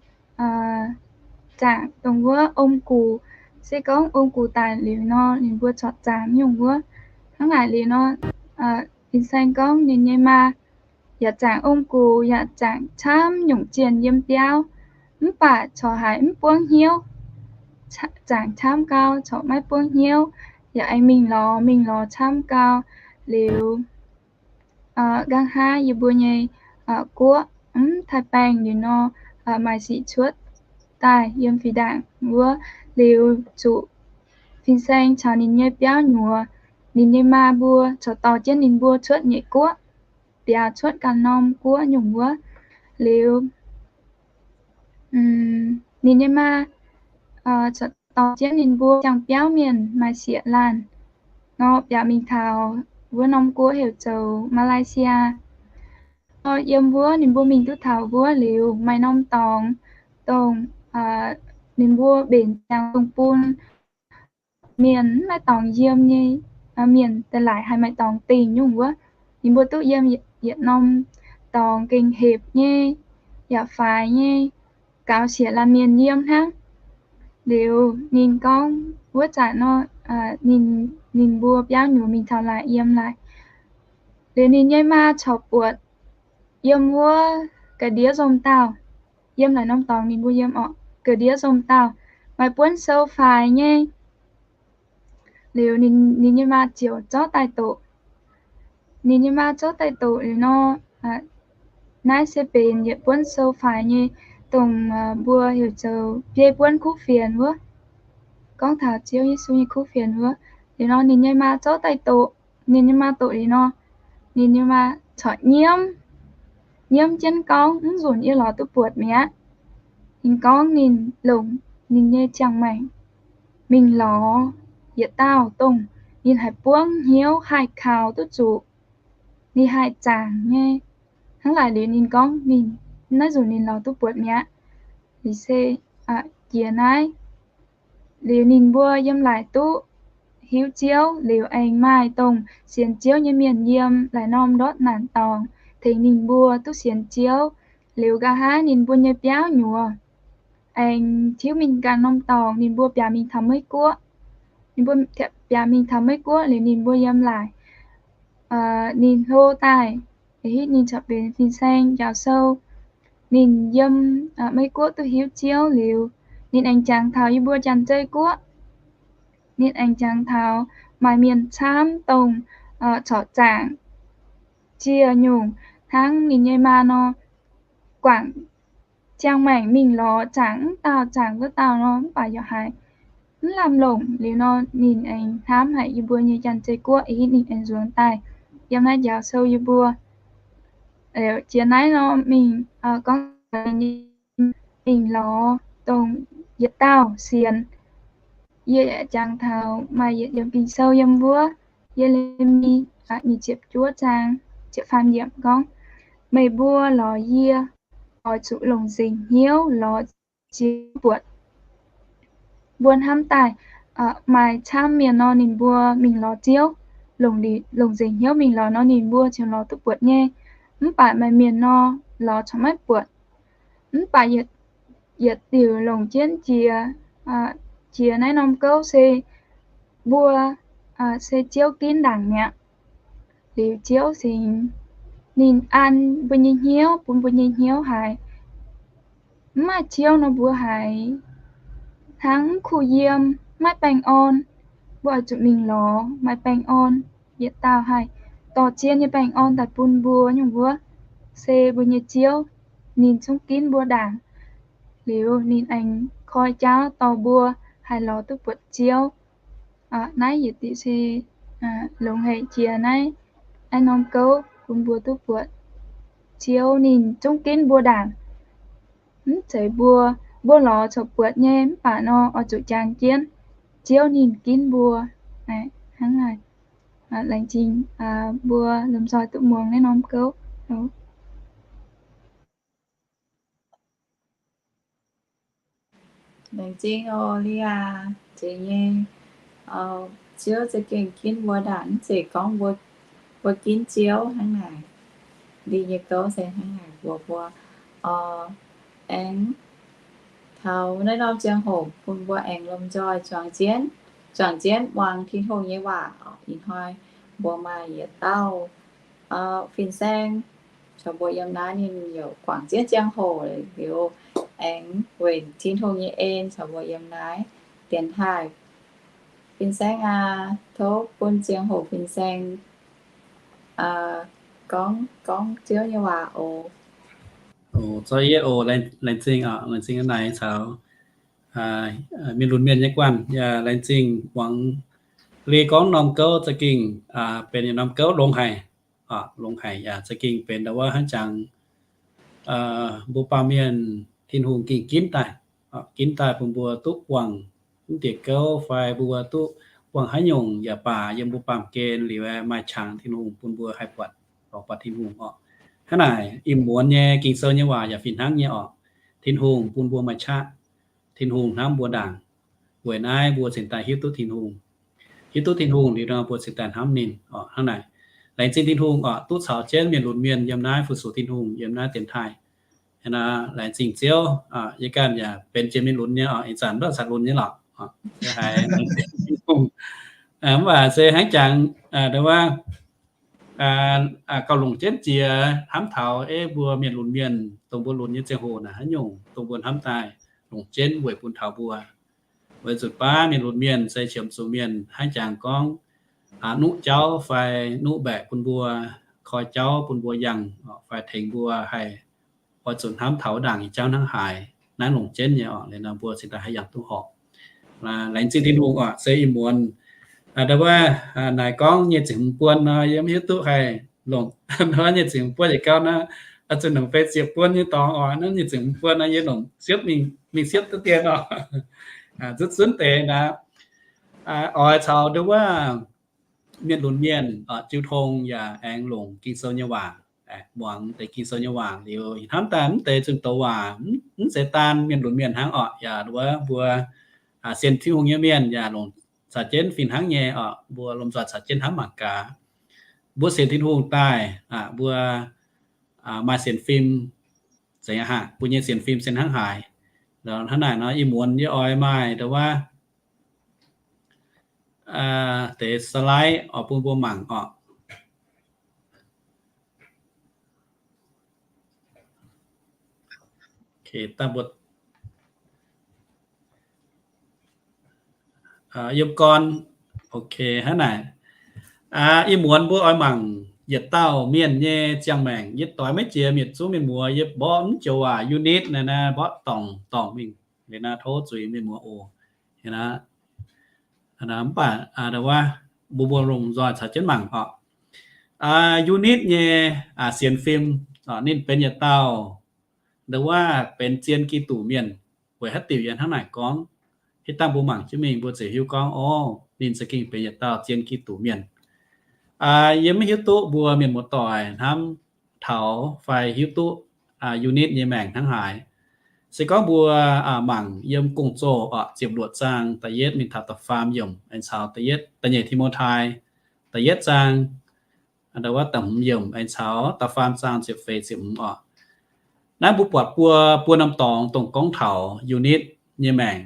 zaangc dongh wuov ong-gux. Se gorngv ong-gux daic liuz nor, ninh mbuo corc zaangc nyungc wuov. Hnangv naaic liuz nor, fin-saeng gorngv ninh nyei maa yaac zaangc ong-gux, yaac zaangc camv nyungc zienh yiem biauv, mv baac corc haiz mv buangv hnyouv. Zaangc camv gau corc maiv buangv hnyouv, yaac aengx mingh lorz mingh lorz camv gau. Liuz, nqa'haav yie mbuo nyei guoqv mv taaih baengh liuz nor, maaih sic cuotv daaih yiem fih ndaangc wuov. Liuz zuqc fin-saeng caux ninh nyei biauv nyuoz, ninh nyei maa mbuo corc dorh jienv ninh mbuo cuotv nyeic guoqv, biaux cuotv ganh norm guoqv nyungc wuov. Liuz, ninh nyei maa corc dorh jienv ninh mbuo jangx biauv mienh maaih sieqv laanh nor biaux mingh taux wuov norm guoqv heuc zoux Malaysia. Nor yiem wuov ninh mbuo mingh duqv taux wuov liuz, maaih norm dorngx dongh ninh mbuo mbenc ziangx dongh bun mienh mv maaih dorngx yiem nyei mienh daaih laaic haih maaih dorngx dingh nyungc wuov. Ninh mbuo duqv yiem yietc norm dorngx gengh hepc nyei, yaac faix nyei, gaux sieqv laanh mienh yiem hnangv. Liuz ninh gorngv wuov zanc nor, ninh mbuo biauv nyuoz mingh taux laaic yiem laaic. Liuz ninh nyei maa corc buatc yiem wuov ga'ndiev nzomh dauh, yiem laaic norm dorngx ninh mbuo yiem orqc, ga'ndiev nzomh dauh, maaih buonv sou faix nyei. Liuz ninh nyei maa ziouc zorqv daaih doqc. Ninh nyei maa zouv daaih doqc liuz nor, naaiv se benx yietc buonv sou faix nyei, dongh mbuo heuc zoux biei buonv kuv fienx wuov. Gorngv taux Ziouv Yesu nyei kuv fienx wuov. Liuz nor ninh nyei maa zouv daaih doqc, ninh nyei maa doqc liuz nor, ninh nyei maa corc nyiemv, nyiemv jienv gorngv, Mv nzunc yie lorz duqv buatc mi'aqv. Ninh gorngv ninh longc ninh nyei ziangh maengc mingh lorz yietc dauh dongh ninh haiz buangv hnyouv haih kaux duqv zuqc, ninh haih zaangc nyei. Hnangv naaic liuz ninh gorngv ninh, naaiv nzunc ninh lorz duqv buatc mi'aqv. Liuz se jiex naaiv liuz ninh mbuo yiem laaic duqv hiuv Ziouv liuz aengx maaih dongh sienx Ziouv nyei mienh yiem laaix norm ndortv naanc dorngx tengx ninh mbuo duqv sienx Ziouv. Liuz nqa'haav ninh mbuo nyei biauv nyuoz aengx tiuv mingh ganh norm dorngx, ninh mbuo biaux mingh taux Meiv Guoqv. Ninh mbuo biaux mingh taux Meiv Guoqv liuz ninh mbuo yiem laaic ninh hlo daaih, hitv ninh corc benx fin-saeng njaaux sou. Ninh yiem Meiv Guoqv duqv hiuv Ziouv liuz, ninh aengx jangx taux yie mbuo Janx-Zei Guoqv. Ninh aengx jangx taux maaih mienh camv dongh corc zaangc ziec nyungc hnangv ninh nyei maa nor, guangc ziangh maengc mingh lorz zaangc wuov dauh zaangc wuov dauh nor, mv baac yaac haiz mv lamh longc. Liuz nor ninh aengx hnamv haic yie mbuo nyei Janx-Zei Guoqv, ih hitv ninh aengx nzuonx daaih yiem naaiv njaaux sou yie mbuo. Jiex naaiv nor mingh gorngv mingh lorz dongh yietc dauh sienx. Yie jangx taux maaih yietc yiemc Ging-Sou yiem wuov, Ye^le^mi nyic ziepc juov zaang ziepc faam yiemc gorngv, Meih mbuo lorz yie oix zuqc longc nzengc hnyouv lorz Ziouv buatc. Mbuo hnamv daaih maaih camv mienh nor ninh mbuo mingh lorz Ziouv, longc nzengc hnyouv mingh lorz nor ninh mbuo ziouc lorz duqv buatc nyei. Mv baac maaih mienh nor lorz corc maiv buatc. Mv baac yietc diuc longc jienv jiex, jiex naaiv norm gouv se mbuo se Ziouv ginv ndaangc mi'aqv. Liuz Ziouv singx ninh an mbuo nyei hnyouv, bun mbuo nyei hnyouv haiz mv maaih Ziouv nor mbuo haiz hnangv mv kuh yiem, maiv baengh orn. Mbuo oix zuqc mingh lorz maaih baengh orn, yietc dauh haih dorh zien nyei baengh orn daaih bun mbuo nyungc wuov, se mbuo nyei Ziouv. Ninh zungv ginv mbuo ndaangc. Liuz ninh aengx koi jauv dorh mbuo haih lorz duqv buatc Ziouv. Naaiv yietc diuc se longx haic jiex naaiv, naaiv norm gouv bun mbuo duqv buatc Ziouv ninh zungv ginv mbuo ndaangc. Mv zeiz mbuo, mbuo lorz corc buatc nyei, mv baac nor oix zuqc jangx jienv Ziouv ninh ginv mbuo. Hnangv naaic, laengz zingh mbuo lomh nzoih duqv muangx naaiv norm gouv. Laengz zingh oc, Lia, zeiz nyei. Ziouv za'gengh ginv mbuo ndaangc, mv zeiz gorngv mbuo ginv Ziouv hnangv naaic. Ndie nyei gouv se hnangv naaic mbuox mbuo. Aengx taux naaiv norm ziangh hoc bun mbuo aengx lomh nzoih juangc jienv, juangc jienv muangx Tin-Hungh nyei waac. Ih hnoi mbuo maaih yietc dauh fin-saeng caux mbuo yiem naaiv, ninh yaac guangc jienv ziangh hoc liuz, aengx weic Tin-Hungh nyei en caux mbuo yiem naaiv dienx taaih. Fin-saeng aac, tov bun ziangh hoc fin-saeng gorngv, gorngv Ziouv nyei waac oc. Oc, zoi yie oc, laengz zingh oc, laengz zingh hnangv naaic caux mienh lunx mienh nyei guanh yaac laengz zingh muangx Lee gorngv norm gouv za'gengh benx yietc norm gouv longx haic, longx haic yaac za'gengh benx ndau wuov hnangv jangx mbuo baamh mienh Tin-Hungh gengh ginv daaih, ginv daaih bun mbuo duqv buangh mv diec gouv fai mbuo duqv buangh haaix nyungc yaac baac yiem mbuo baamh gen liuz maaih qangx Tin-Hungh bun mbuo haih buatc, lorz buatc Tin-Hungh oc. Hnangv naaic, im muonz nyei Ging-Sou nyei waac yaac fih hnangv nyei oc. Tin-Hungh bun mbuo maaih qaqv. Tin-Hungh hnamv mbuo ndaangc. Weic naaiv mbuo cingx daaih hiuv duqv Tin-Hungh. Hiuv duqv Tin-Hungh liuz nor mbuo cingx daaih hnamv ninh oc. Hnangv naaic, laengz zingh Tin-Hungh oc, duqv caux jienv mienh lunx mienh yiem naaiv fu-sux Tin-Hungh yiem naaiv dienx taaih. Laengz zingh Ziouv, yie ganh yaac benx jiex mienh lunx nyei oc, ih zanc ndortv caux lunx nyei lorqc. Mv baac se hnangv jangx ndau wuov gauh longc jienv jiex hnamv taux, ei, mbuo mienh lunx mienh dongh mbuo lunx nyei ziangh hoc naaic haaix nyungc dongh mbuo hnamv daaih, longc jienv weic bun taux mbuo. Weic zuqc baav mienh lunx mienh se qiemx zuqc mienh hnangv jangx gorngv nuqv jauv fai nuqv mbaeqc bun mbuo, koi jauv bun mbuo yangh fai tengx mbuo haih oix zuqc hnamv taux wuov ndaangc nyei jauv hnangv haaix, naaiv longc jienv nyei oc. Liuz nor mbuo cingx daaih haih yangh duqv horpc. Laengz zingh Tin-Hungh oc. Se ih muonz ndau wuov naaic gorngv nyic ziepc hmz buon nor, yie mv hiuv duqv haih longc nyic ziepc hmz buon yietc gauh naaiv, zuqc longc feix ziepc buon nyei dorngx oc. Naaiv nyic ziepc hmz buon nor yie longc siepv mingh siepv duqv dien oc. Zunv zunv deix naaiv oix caux ndau wuov mienh lunx mienh jiu tong yaac aengx longc Ging-Sou nyei waac, muangx deix Ging-Sou nyei waac liuz, hnamv daaih mv deix zunh doz waac mv zeiz daan mienh lunx mienh hnangv oc. Yaac ndau wuov mbuo sienx Tin-Hungh nyei mienh yaac longc caux jienv fih hnangv nyei oc. Mbuo lomh nzoih caux jienv hnamv mangc gaax. Mbuo sienx Tin-Hungh daaih, mbuo maaih sienx fim, zeiz aqv, mbuo nyei sienx fim se hnangv haaix. Hnangv naaic nor ih muonz yie oix maaih ndau wuov deix slide oix bun mbuo mangc oc. Yiem gorn, hnangv naaic, ih muonz mbuo oix mangc yietc dauh mienh nyei ziangh maengc. Yie doix maiv jiex, mienh zungv mienh muoz, yie mborqv mv joux waac unit naaiv naaiv mborqv dorngc dorngc mingh. Liuz naaiv tov zuiz mienh muoz oc. Mv baac mbuo mbuo lomh nzoih caux jienv mangc oc. Unit nyei sienx fim, ninh benx yietc dauh ndau wuov benx zien Giduc mienh. Weic haaix diuc yie hnangv naaic gorngv? Hitv dangh mbuo mangc jienv mingh mbuo ziouc hiuv gorngv, o, ninh za'gengh benx yietc dauh zien Giduc mienh. Yie maiv hiuv duqv mbuo mienh muoz-doic hnamv taux fai hiuv duqv unit nyei maengc hnangv haaix. Se gorngv mbuo mangc yiem Gong-Zoh oc, ziepc luoqc zaang da'yietv mingh taux da'faam yiemc aengx caux da'nyeic Ti^mo^tai da'yietv zaang ndau wuov da'hmz yiemc aengx caux da'faam zaang ziepc feix ziepc hmz oc. Naaiv mbuo buatc buo, buo norm dorngx dongh gorngv taux unit nyei maengc.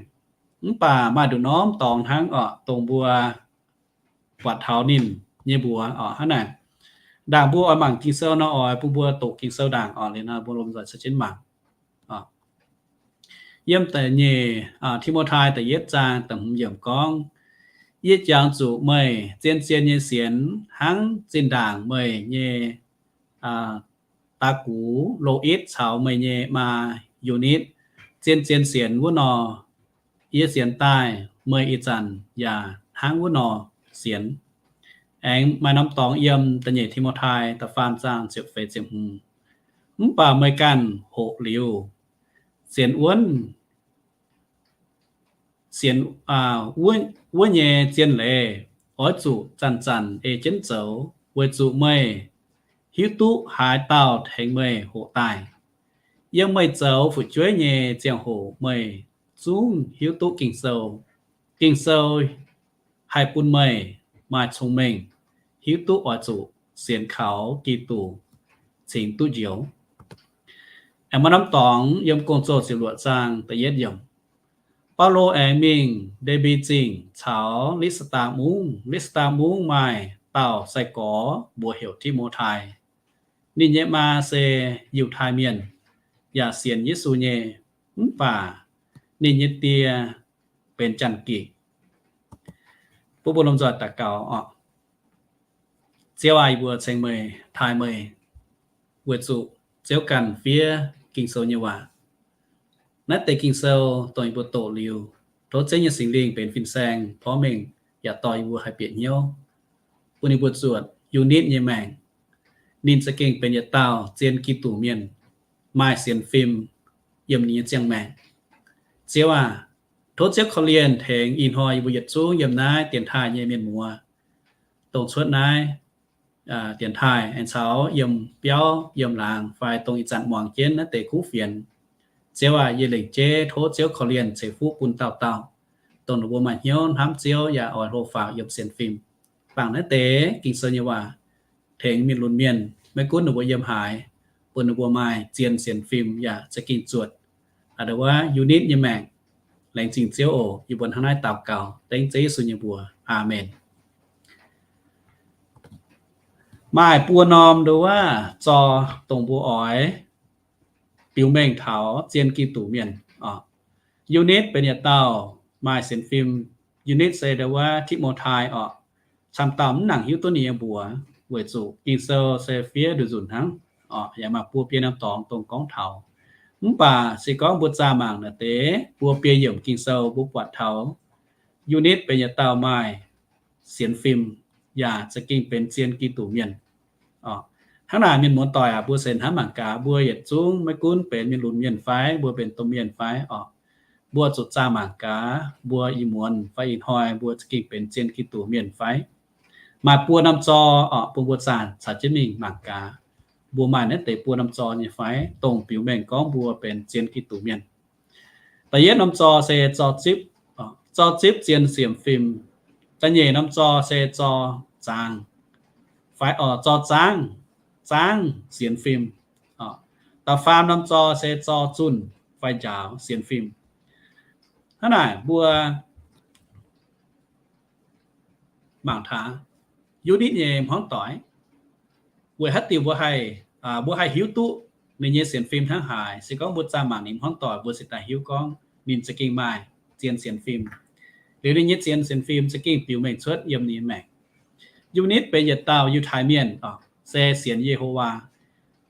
Mv baac maaih nduqc norm dorngx hnangv oc, dongh mbuo buatc taux ninh nyei mbuox oc. Hnangv naaic, ndaangc mbuo oix mangc Ging-Sou nor, oix bun mbuo doqc Ging-Sou ndaangc oc. Liuz nor mbuo lomh nzoih caux jienv mangc. Yiem da'nyeic Ti^mo^tai da'yietv zaang da'hmz yiemc gorngv, Yie jangx zuqc meih zien-zien nyei sienx hnangv zinh ndaangc meih nyei da'gux Lo^itv caux meih nyei maa Yu^nitv zien-zien sienx wuov nor. Yie sienx daaih meih ih zanc yaac hnangv wuov nor sienx. Aengx maaih norm dorngx yiem da'nyeic Ti^mo^tai da'faam zaang ziepc feix ziepc hmz. Mv baac meih ganh hoqc liuz, sienx wuonv, sienx wuov nyei zien leiz oix zuqc zanc-zanc ei jienv zoux, weic zuqc meih hiuv duqv haaix dauh tengx meih hoqc daaih. Yiem meih zoux fu'jueiv nyei ziangh hoc meih zungv hiuv duqv Ging-Sou. Ging-Sou haih bun meih maaih cong-mengh, hiuv duqv oix zuqc sienx kaux Giduc cingx duqv njoux. Aengx maaih norm dorngx yiem Gong-Zoh ziepc luoqc zaang da'yietv yiemc. Baulo aengx mingh Nde^mbi Zingh caux Litv^saa^taa Mungv. Litv^saa^taa Mungv maaih dauh sai-gorx mbuox heuc Ti^mo^tai. Ninh nyei maa se Yiutai Mienh, yaac sienx Yesu nyei, mv baac ninh nyei die benx Janx-Gikc. Bun mbuo lomh nzoih daux gaux oc. Ziouv aac, yie mbuo ceng meih, taaih meih, weic zuqc Ziouv ganh fiev Ging-Sou nyei waac. Naaiv deix Ging-Sou dongh yie mbuo doqc liuz, tov Ziouv nyei Singx Lingh benx fin-saeng porv mengh yaac dorh yie mbuo haih bieqc hnyouv, bun yie mbuo zuotc Yu^nitv nyei maengc. Ninh za'gengh benx yietc dauh zien Giduc mienh, maaih sienx fim yiem ninh nyei ziangh maengc. Ziouv aac, tov Ziouv korv-lienh tengx ih hnoi yie mbuo yietc zungv yiem naaiv dienx taaih nyei mienh muoz, dongh cuotv naaiv dienx taaih aengx caux yiem biauv yiem laangz fai dongh ih zanc muangx jienv naaiv deix kuv fienx. Ziouv aac, yie lengc jeiv tov Ziouv korv-lienh ceix fuqv bun dauh dauh, dongh ninh mbuo maaih hnyouv hnamv Ziouv yaac oix hlo faaux yiem sienx fim. Bangc naaiv deix Ging-Sou nyei waac tengx mienh lunx mienh, maiv gunv ninh mbuo yiem haaix, bun ninh mbuo maaih zien sienx fim yaac za'gengh zuotc a'nda wuov Yu^nitv nyei maengc. Laengz zingh Ziouv oc. Yie mbuo hnangv naaiv daux gaux dengv Ziouv Yesu nyei mbuox. Aamen. Maaih buo norm ndo wuov zorc dongh mbuo oix biux mengh taux zien Giduc mienh oc. Yu^nitv benx yietc dauh maaih sienx fim. Yu^nitv se ndo wuov Ti^mo^tai oc. camv dauh mv nangc hiuv duqv ninh nyei mbuox, weic zuqc Ging-Sou se fiev nduqc nzunc hnangv. Oc, yaac maaih buo biei norm dorngx dongh gorngv taux. Mv baac se gorngv mbuo zaah mangc naaic deix buo biei yiemc Ging-Sou mbuo buatc taux Yu^nitv benx yietc dauh maaih sienx fim, yaac za'gengh benx zien Giduc mienh. Hnangv naaic mienh muoz-doic aac, mbuo se hnamv mangc gaax, mbuo yietc zungv maiv gunv benx mienh lunx mienh fai mbuo benx domh mienh fai oc, mbuo zuqc zaah mangc gaax mbuo ih muonz fai ih hnoi mbuo za'gengh benx zien Giduc mienh fai. Maaih buo norm zor oc, bun mbuo zaah caux jienv mingh mangc gaax, mbuo maaih naaiv deix buo norm zor nyei fai, dongh biux mengh gorngv mbuo benx zien Giduc mienh. Da'yietv norm zor se zor zipv, zor zipv zien sienx fim. Da'nyeic norm zor se zor zaang, fai oc, zor zaangv, zaangv sienx fim. Da'faam norm zor se zor zunh fai njaaux sienx fim. Hnangv naaic mbuo mangc taux Yu^nitv nyei hmuangv doic, weic haaix diuc mbuo haih, mbuo haih hiuv duqv ninh nyei sienx fim hnangv haaix? Se gorngv mbuo zaah mangc ninh hmuangv doic, mbuo se daaih hiuv gorngv ninh za'gengh maaih zien sienx fim. Liuz ninh nyei zien sienx fim za'gengh biux mengh cuotv yiem ninh nyei maengc. Yu^nitv benx yietc dauh Yiutai Mienh, se sienx Yehowa.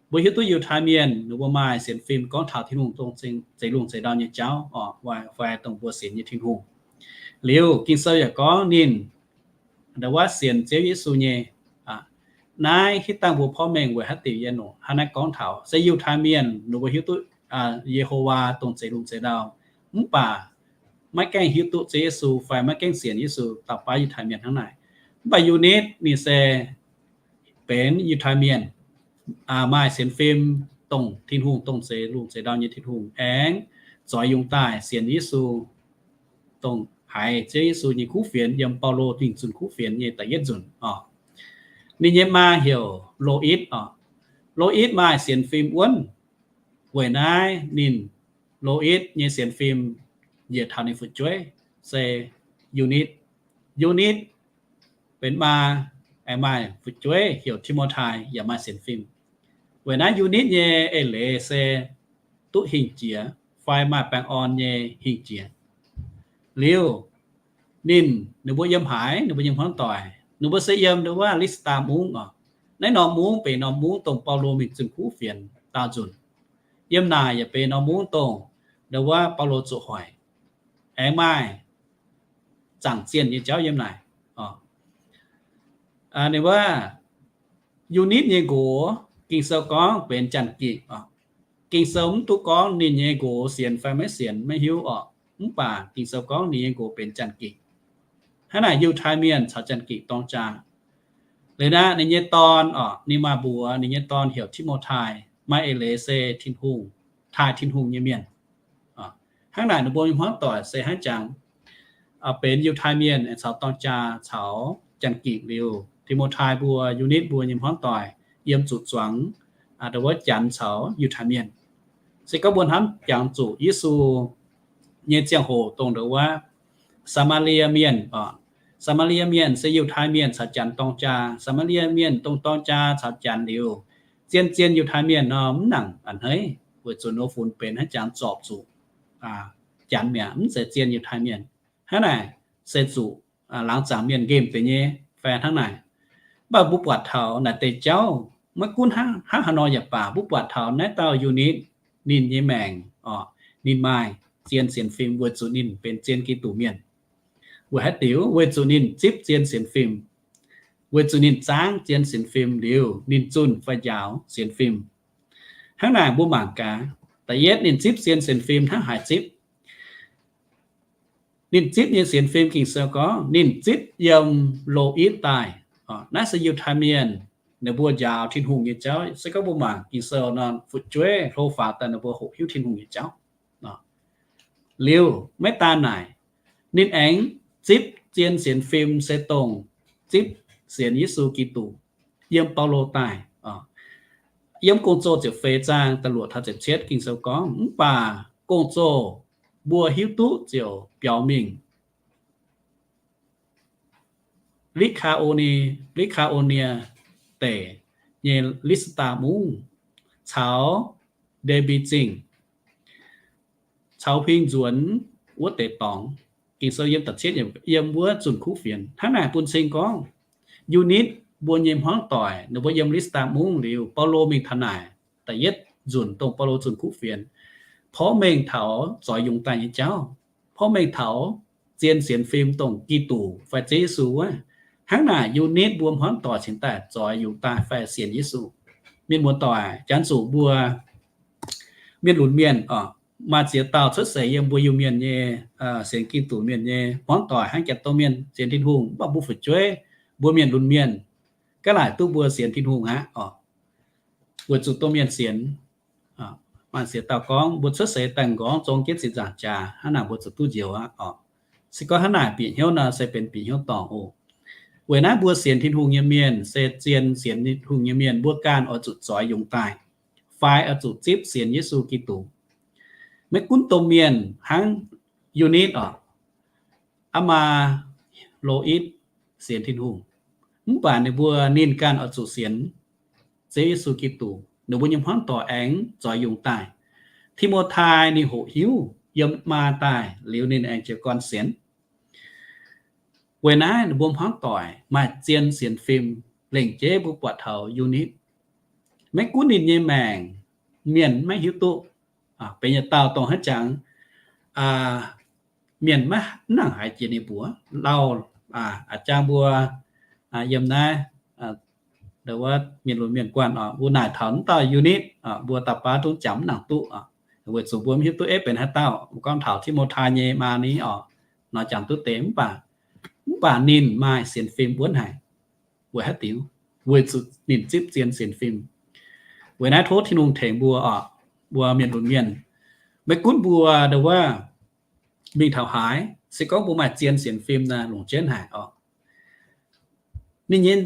Mbuo hiuv duqv Yiutai Mienh ninh mbuo maaih sienx fim gorngv taux Tin-Hungh dongh zeix lungh zeix ndau nyei jauv oc, fai dongh mbuo sienx nyei Tin-Hungh. Liuz Ging-Sou yaac gorngv ninh ndau wuov sienx Ziouv Yesu nyei. Naaiv hitv dangh mbuo porv mengh weic haaix diuc yie nongc hnangv naaiv gorngv taux se Yiutai Mienh ninh mbuo hiuv duqv Yehowa dongh zeix lungh zeix ndau, mv baac maiv gaengh hiuv duqv Ziouv Yesu fai maiv gaengh sienx Yesu, dauh baav Yiutai Mienh hnangv naaic. Mv baac Yu^nitv ninh se benx Yiutai Mienh, maaih sienx fim dongh Tin-Hungh, dongh zeix lungh zeix ndau nyei Tin-Hungh, aengx zoix yungz daaih sienx Yesu, dongh haiz Ziouv Yesu nyei kuv fienx yiem Baulo mingh zunh kuv fienx nyei da'yietv nzunc oc. Ninh nyei maa heuc Lo^itv oc. Lo^itv maaih sienx fim wuonv. Weic naaiv ninh, Lo^itv nyei sienx fim njiec taux ninh fu'jueiv se Yu^nitv. Yu^nitv benx maa, aengx maaih fu'jueiv heuc Ti^mo^tai yaac maaih sienx fim. Weic naaiv Yu^nitv nyei eix leiz se duqv hingh jiex fai maaih baengh orn nyei hingh jiex. Liuz ninh, ninh mbuo yiem haaix, ninh mbuo nyei hmuangv doic, ninh mbuo se yiem ndau wuov Li^saa^daa Mungv oc. Naaiv norm mungv benx norm mungv dongh Baulo mingh zunh kuv fienx daauh nzunc. Yiem naaic yaac benx norm mungv dongh ndau wuov Baulo zuqc hoic, aengx maaih zaangc zienh nyei jauv yiem naaic. Ninh wuov Yu^nitv nyei nqox Ging-Sou gorngv benx Janx-Gikc. Ging-Sou mv duqv gorngv ninh nyei nqox sienx fai maiv sienx maiv hiuv oc. Mv baac Ging-Sou gorngv ninh nyei nqox benx Janx-Gikc. Hnangv naaic Yiutai Mienh caux Janx-Gikc dorng jaa. Liuz naaic ninh nyei dorn oc, ninh maaih mbuox ninh nyei dorn heuc Ti^mo^tai, maaih eix leiz se Tin-Hungh, taaih Tin-Hungh nyei mienh. Hnangv naaic ninh mbuo nyei hmuangv doic se hnangv jangx benx Yiutai Mienh caux dorng jaa caux Janx-Gikc liuz, Ti^mo^tai mbuo, Yu^nitv mbuo nyei hmuangv doic yiem zuqc zuangx ndau wuov Janx caux Yiutai Mienh. Se gorngv mbuo hnamv jangx zuqc Yesu nyei ziangh hoc dongh ndau wuov Saa^maa^lie Mienh oc. Saa^maa^lie Mienh se Yiutai Mienh caux Janx dorng jaa. Saa^maa^lie Mienh dongh dorng jaa caux Janx liuz, zien-zien Yiutai Mienh nor mv nangc a'hneiv, weic zuqc ninh funx benx hnangv jangx zorpc zuqc Janx mi'aqv, mv zeiz zien Yiutai Mienh. Hnangv naaic se zuqc laangz zaangc mienh nqemh deix nyei fai hnangv naaic. Mv baac mbuo buatc taux naaic deix jauv, maiv gunv hnangv haaix nor yaac baac, mbuo buatc taux naaiv dauh Yu^nitv, ninh nyei maengc oc, ninh maaih zien sienx fim weic zuqc ninh benx zien Giduc mienh. Weic haaix diuc? Weic zuqc ninh zipv zien sienx fim. Weic zuqc ninh zaangv zien sienx fim liuz, ninh zunh fai njaaux sienx fim. Hnangv naaic mbuo mangc gaax, da'yietv ninh zipv zien sienx fim hnangv haaix zipv. Ninh zipv nyei sienx fim Ging-Sou gorngv ninh zipv yiem Lo^itv daaih. Naaiv se Yiutai Mienh ninh mbuo njaaux Tin-Hungh nyei jauv. Se gorngv mbuo mangc Ging-Sou nor, fu'jueiv hlo faaux daaih ninh mbuo hoqc hiuv Tin-Hungh nyei jauv. Liuz maiv daan naaic, ninh aengx zipv zien sienx fim se dongh zipv sienx Yesu Giduc yiem Baulo daaih. Yiem Gong-Zoh ziepc feix zaang da'luoqc taux ziepc cietv Ging-Sou gorngv, mv baac gong-zoh mbuo hiuv duqv ziouc biaux mingh Li^kaa^o^ni, Li^kaa^o^nie Deic nyei Li^saa^daa Mungv caux Nde^mbi Zingh caux huing nzuonx wuov deix dorngx. Ging-Sou yiem da'cietv yiem wuov zunh kuv fienx. Hnangv naaic bun cing gorngv Yu^nitv mbuo nyei hmuangv doic, ninh mbuo yiem Listaa Mungv liuz, Baulo mingh taux naaic, da'yietv nzunc dongh Baulo zunh kuv fienx, porv mengh taux zoix yungz daaih nyei jauv, porv mengh taux zien sienx fim dongh Giduc fai Ziouv Yesu wuov. Hnangv naaic Yu^nitv mbuo hmuangv doic cingx daaih zoix yungz daaih fai sienx Yesu. Mienh muoz-doic, janx zuqc mbuo mienh lunx mienh oc, maaih ziex dauh cuotv seix yiem mbuo Iu-Mienh nyei sienx Giduc mienh nyei hmuangv doic hnangv janx-dongh mienh sienx Tin-Hungh, mv baac mbuo fu'jueiv, mbuo mienh lunx mienh, gaav laaic duqv mbuo sienx Tin-Hungh aqv oc, weic zuqc dongh mienh sienx. Maaih ziex dauh gorngv mbuo cuotv seix daaih m'nqorngv zong jienv zinh nzaangc jaax, hnangv naaic mbuo zuqc duqv njoux aqv oc. Se gorngv hnangv naaic bieqc hnyouv nor se benx bieqc hnyouv dorngc oc. Weic naaiv mbuo sienx Tin-Hungh nyei mienh se zien sienx Tin-Hungh nyei mienh, mbuo ganh oix zuqc zoix yungz daaih, fai oix zuqc zipv sienx Yesu Giduc. Maiv gunv domh mienh hnangv Yu^nitv oc, aa maa, Lo^itv sienx Tin-Hungh, mv baac ninh mbuo ninh ganh oix zuqc sienx Ziouv Yesu Giduc, ninh mbuo nyei hmuangv doic aengx zoix yungz daaih. Ti^mo^tai ninh hoqc hiuv yiem maa daaih liuz ninh aengx jiez gorn sienx. Weic naaiv ninh mbuo hmuangv doic maaih zien sienx fim. Lengc jeiv mbuo buatc taux Yu^nitv, maiv gunv ninh nyei maengc, mienh maiv hiuv duqv. Benx yietc dauh dongh haaix jangx mienh maiv nangc haiz jiex ninh mbuox lauh, a'jang mbuo yiem naaiv, wuov mienh lunx mienh guanh oc, mbuo naaic taux wuov dauh Yu^nitv, mbuo dauh baav zungv jangx mv nangc duqv, weic zuqc mbuo mv hiuv duqv aeqv benx haaix dauh. Gorngv taux Ti^mo^tai nyei maa ni oc, nor jangx duqv deix, mv baac, mv baac ninh maaih sienx fim wuonv haic. Weic haaix diuc? Weic zuqc ninh zipv zien sienx fim. Weic naaiv tov Tin-Hungh tengx mbuo oc, mbuo mienh lunx mienh, maiv gunv mbuo ndo wuov mingh taux haaix, se gorngv mbuo maaih zien sienx fim naaic longc jienv haic oc. Ninh nyei,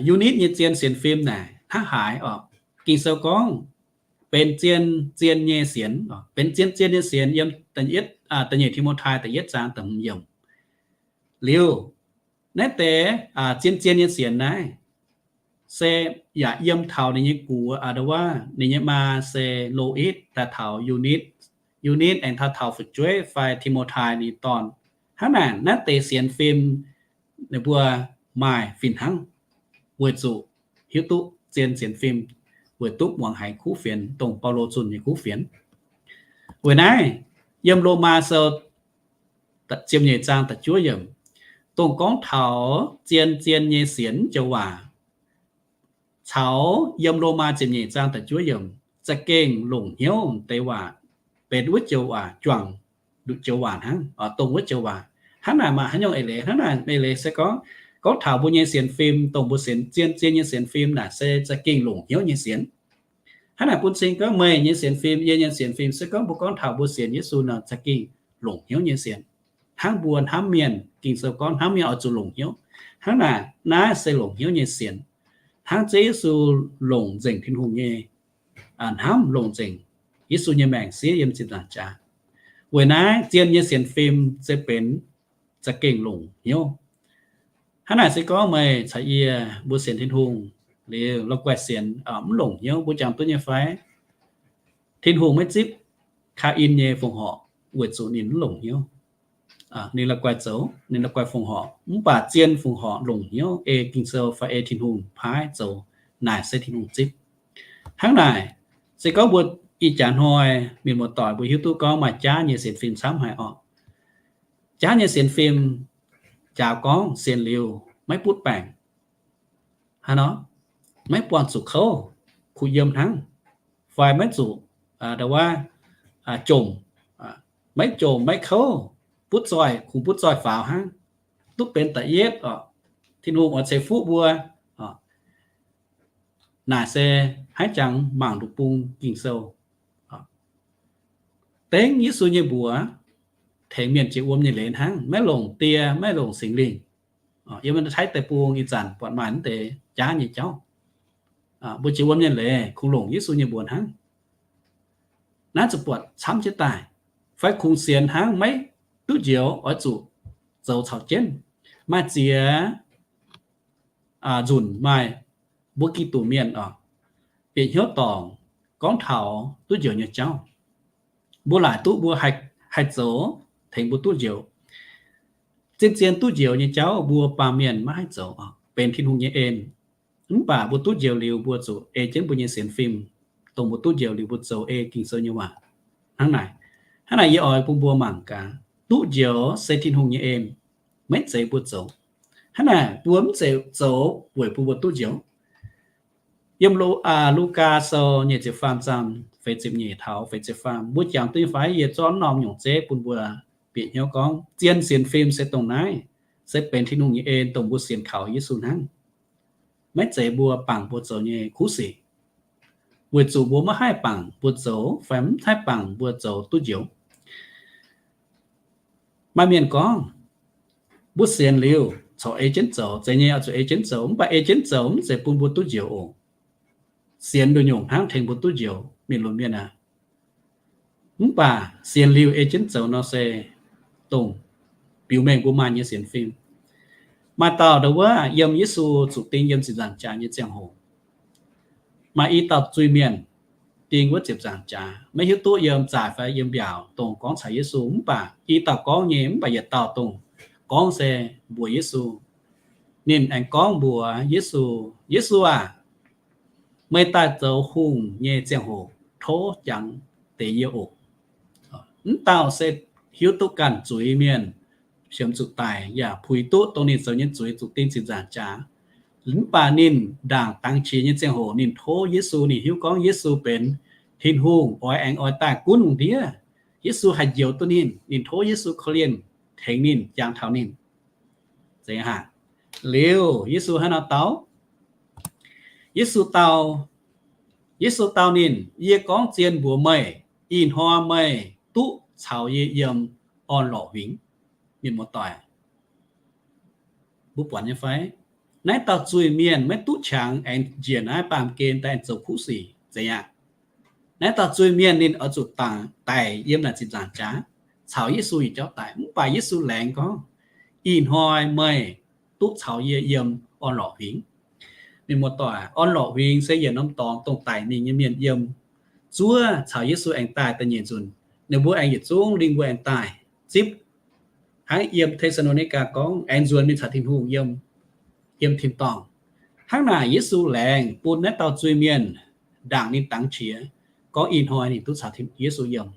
Yu^nitv nyei zien sienx fim naaic hnangv haaix oc? Ging-Sou gorngv benx zien, zien nyei sienx, benx zien, zien nyei sienx yiem da'nyeic Ti^mo^tai da'yietv zaang da'hmz yiemc. Liuz naaiv deix zien, zien nyei sienx naaiv se yaac yiem taux ninh nyei gux, ndo wuov ninh nyei maa se Lo^itv daaih taux Yu^nitv, Yu^nitv aengx daaih taux fu'jueiv fai Ti^mo^tai ninh dorn. Hnangv naaic naaiv deix sienx fim ninh mbuo maaih fih hnangv, weic zuqc hiuv duqv zien sienx fim, weic duqv muangx haiz kuv fienx, dongh Baulo zunh nyei kuv fienx. Weic naaiv yiem Lomaa Sou ziepc nyeic zaang da'juov yiemc, dongh gorngv taux zien, zien nyei sienx joux waac, caux yiem Lomaa ziepc nyeic zaang da'juov yiemc za'gengh longc hnyouv deix waac, benx wuov joux waac, juangc joux waac hnangv, dongh wuov joux waac. Hnangv naaic maaih haaix nyungc eix leiz? Hnangv naaic eix leiz se gorngv, gorngv taux mbuo nyei sienx fim, dongh mbuo sienx, zien, zien nyei sienx fim naaic se za'gengh longc hnyouv nyei sienx. Hnangv naaic bun cing gorngv meih nyei sienx fim, yie nyei sienx fim, se gorngv mbuo gorngv taux mbuo sienx Yesu nor za'gengh longc hnyouv nyei sienx. Hnangv mbuo hnamv mienh, Ging-Sou gorngv hnamv mienh oix zuqc longc hnyouv. Hnangv naaic naaiv se longc hnyouv nyei sienx, hnangv Ziouv Yesu longc nzengc Tin-Hungh nyei hnamv, longc nzengc Yesu nyei maengc siev yiem zinh ndaangc jaax. Weic naaiv zien nyei sienx fim se benx za'gengh longc hnyouv. Hnangv naaic se gorngv meih caux yie mbuo sienx Tin-Hungh liuz la'guaih sienx mv longc hnyouv, mbuo jangx duqv nyei fai? Tin-Hungh maiv zipv Kaa^in nyei fongc horc weic zuqc ninh mv longc hnyouv. Ninh la'guaih zoux, ninh la'guaih fongc horc, mv baac zien fongc horc longc hnyouv ei Ging-Sou fai ei Tin-Hungh paaiv zoux, naaic se Tin-Hungh zipv. Hnangv naaic, se gorngv mbuo ih jaax hnoi mienh muoz-doic mbuo hiuv duqv gorngv maaih jaav nyei sienx fim camv haic orqc. Jaav nyei sienx fim, njaaux gorngv sienx liuz maiv butv baengc, haaix nor, maiv buangh zuqc kouv, kuh yiem hnangv, fai maiv zuqc, ndo wuov, jomc, maiv jomc maiv kouv, butv zoih, kungx butv zoih faaux hnangv, duqv benx da'yietv orqc, Tin-Hungh oix ceix fuqv mbuo. Naaic se haiv jangx mangc nduqc bung Ging-Sou. Dengv Yesu nyei mbuox tengx mienh jiex wuom nyei leiz hnangv, maiv longc Die, maiv longc Singx Lingh. Yiem Taiv deic-bung ih zanc buatc maaih naaiv deix jaav nyei jauv. Mbuo jiex wuom nyei leiz kungx longc Yesu nyei mbuox hnangv. Naaiv zuqc buatc camv jienv daaih, fai kungx sienx hnangv maiv duqv njoux oix zuqc zoux caux jienv. Maaih ziex nzunc maaih mbuo Giduc mienh oc, bieqc hnyouv dorngc gorngv taux duqv njoux nyei jauv. Mbuo laaic duqv mbuo haih zoux tengx mbuo duqv njoux. Zien-zien duqv njoux nyei jauv mbuo baamh mienh maiv haih zoux. benx Tin-Hungh nyei en. Mv baac mbuo duqv njoux liuz, mbuo zuqc ei jienv mbuo nyei sienx fim, dongh mbuo duqv njoux liuz mbuo zoux ei Ging-Sou nyei waac. Hnangv naaic, hnangv naaic yie oix bun mbuo mangc gaax, duqv njoux se Tin-Hungh nyei en, maiv zeiz mbuo zoux. Hnangv naaic mbuo mv zeiz zoux weic bun mbuo duqv njoux. Yiem Lu, Lugaa Sou nyeic ziepc faam zaang, feix ziepc nyeic taux feix ziepc faam, mbuo jangx duqv nyei fai? Yie zorqv norm nyungc zeiv bun mbuo bieqc hnyouv gorngv zien sienx fim se dongh naaiv, se benx Tin-Hungh nyei en dongh mbuo sienx kaux Yesu hnangv. Maiv zeiz mbuo bangc mbuo zoux nyei kuv sic, weic zuqc mbuo maiv haih bangc mbuo zoux fai mv haih bangc mbuo zoux duqv njoux. Maaih mienh gorngv, mbuo sienx liuz corc ei jienv zoux, zeiz nyei oix zuqc ei jienv zoux, mv baac ei jienv zoux mv zeiz bun mbuo duqv njoux oc. Sienx nduqc nyungc hnangv tengx mbuo duqv njoux, mienh lunx mienh aac. Mv baac sienx liuz ei jienv zoux nor se dongh biux mengh mbuo maaih nyei sienx fim. Maaih dauh ndau wuov yiem Yesu zuqc ding yiem ziepc nzaangc jaax nyei ziangh hoc, maaih i dauh zuiz-mienh ding wuov ziepc nzaangc jaax, maiv hiuv duqv yiem zaaix fai yiem mbiaauc, dongh gorngv caux Yesu. Mv baac i dauh gorngv nyei, mv baac yietc dauh dongh gorngv se mbuox Yesu. Ninh aengx gorngv mbuox Yesu, Yesu aac, meih daaih zoux hungh nyei ziangh hoc tov jangx deix yie oc. Mv dauh se hiuv duqv ganh zuiz-mienh siemx zuqc daic yaac puix duqv dongh ninh zoux nyei zuiz zuqc ding ziepc nzaangc jaax. Mv baac ninh ndaangc dangx qiex nyei ziangh hoc ninh tov Yesu, ninh hiuv gorngv Yesu benx Tin-Hungh, oix aengx oix daaih gunv lungh ndiev. Yesu haih njoux duqv ninh, ninh tov Yesu korv-lienh tengx ninh, jangx taux ninh. Zeiz aqv. Liuz Yesu hnangv nor dau, Yesu dau, Yesu dau ninh, Yie gorngv zien mbuox meih, ih hnoi meih duqv caux yie yiem orn-lorqc huingx. Mienh muoz-doic, mbuo buatc nyei fai? Naaiv dauh zuiz-mienh maiv duqv qangx aengx njiec naaiv baamh gen daaih aengx zoux kuv sic, zeiz aqv. Naaiv dauh zuiz-mienh ninh oix zuqc daic yiem naaic ziepc nzaangc jaax caux Yesu yietc jauv daic. Mv baac Yesu laengz gorngv, Ih hnoi meih duqv caux yie yiem orn-lorqc huingx. Mienh muoz-doic, orn-lorqc huingx se yietc norm dorngx dongh daic mingh nyei mienh yiem. Zuov caux Yesu aengx daaih da'nyeic nzunc, ninh mbuo aengx yietc zungv lingh mbuo aengx daaih zipv. Hnangv yiem Te^saa^lo^ni^gaa gorngv, aengx nzuonx mingh caux Tin-Hungh yiem, yiem tin-dorngh. Hnangv naaic Yesu laengz bun naaiv dauh zuiz-mienh ndaangc ninh dangx qiex, gorngv ih hnoi ninh duqv caux Yesu yiem.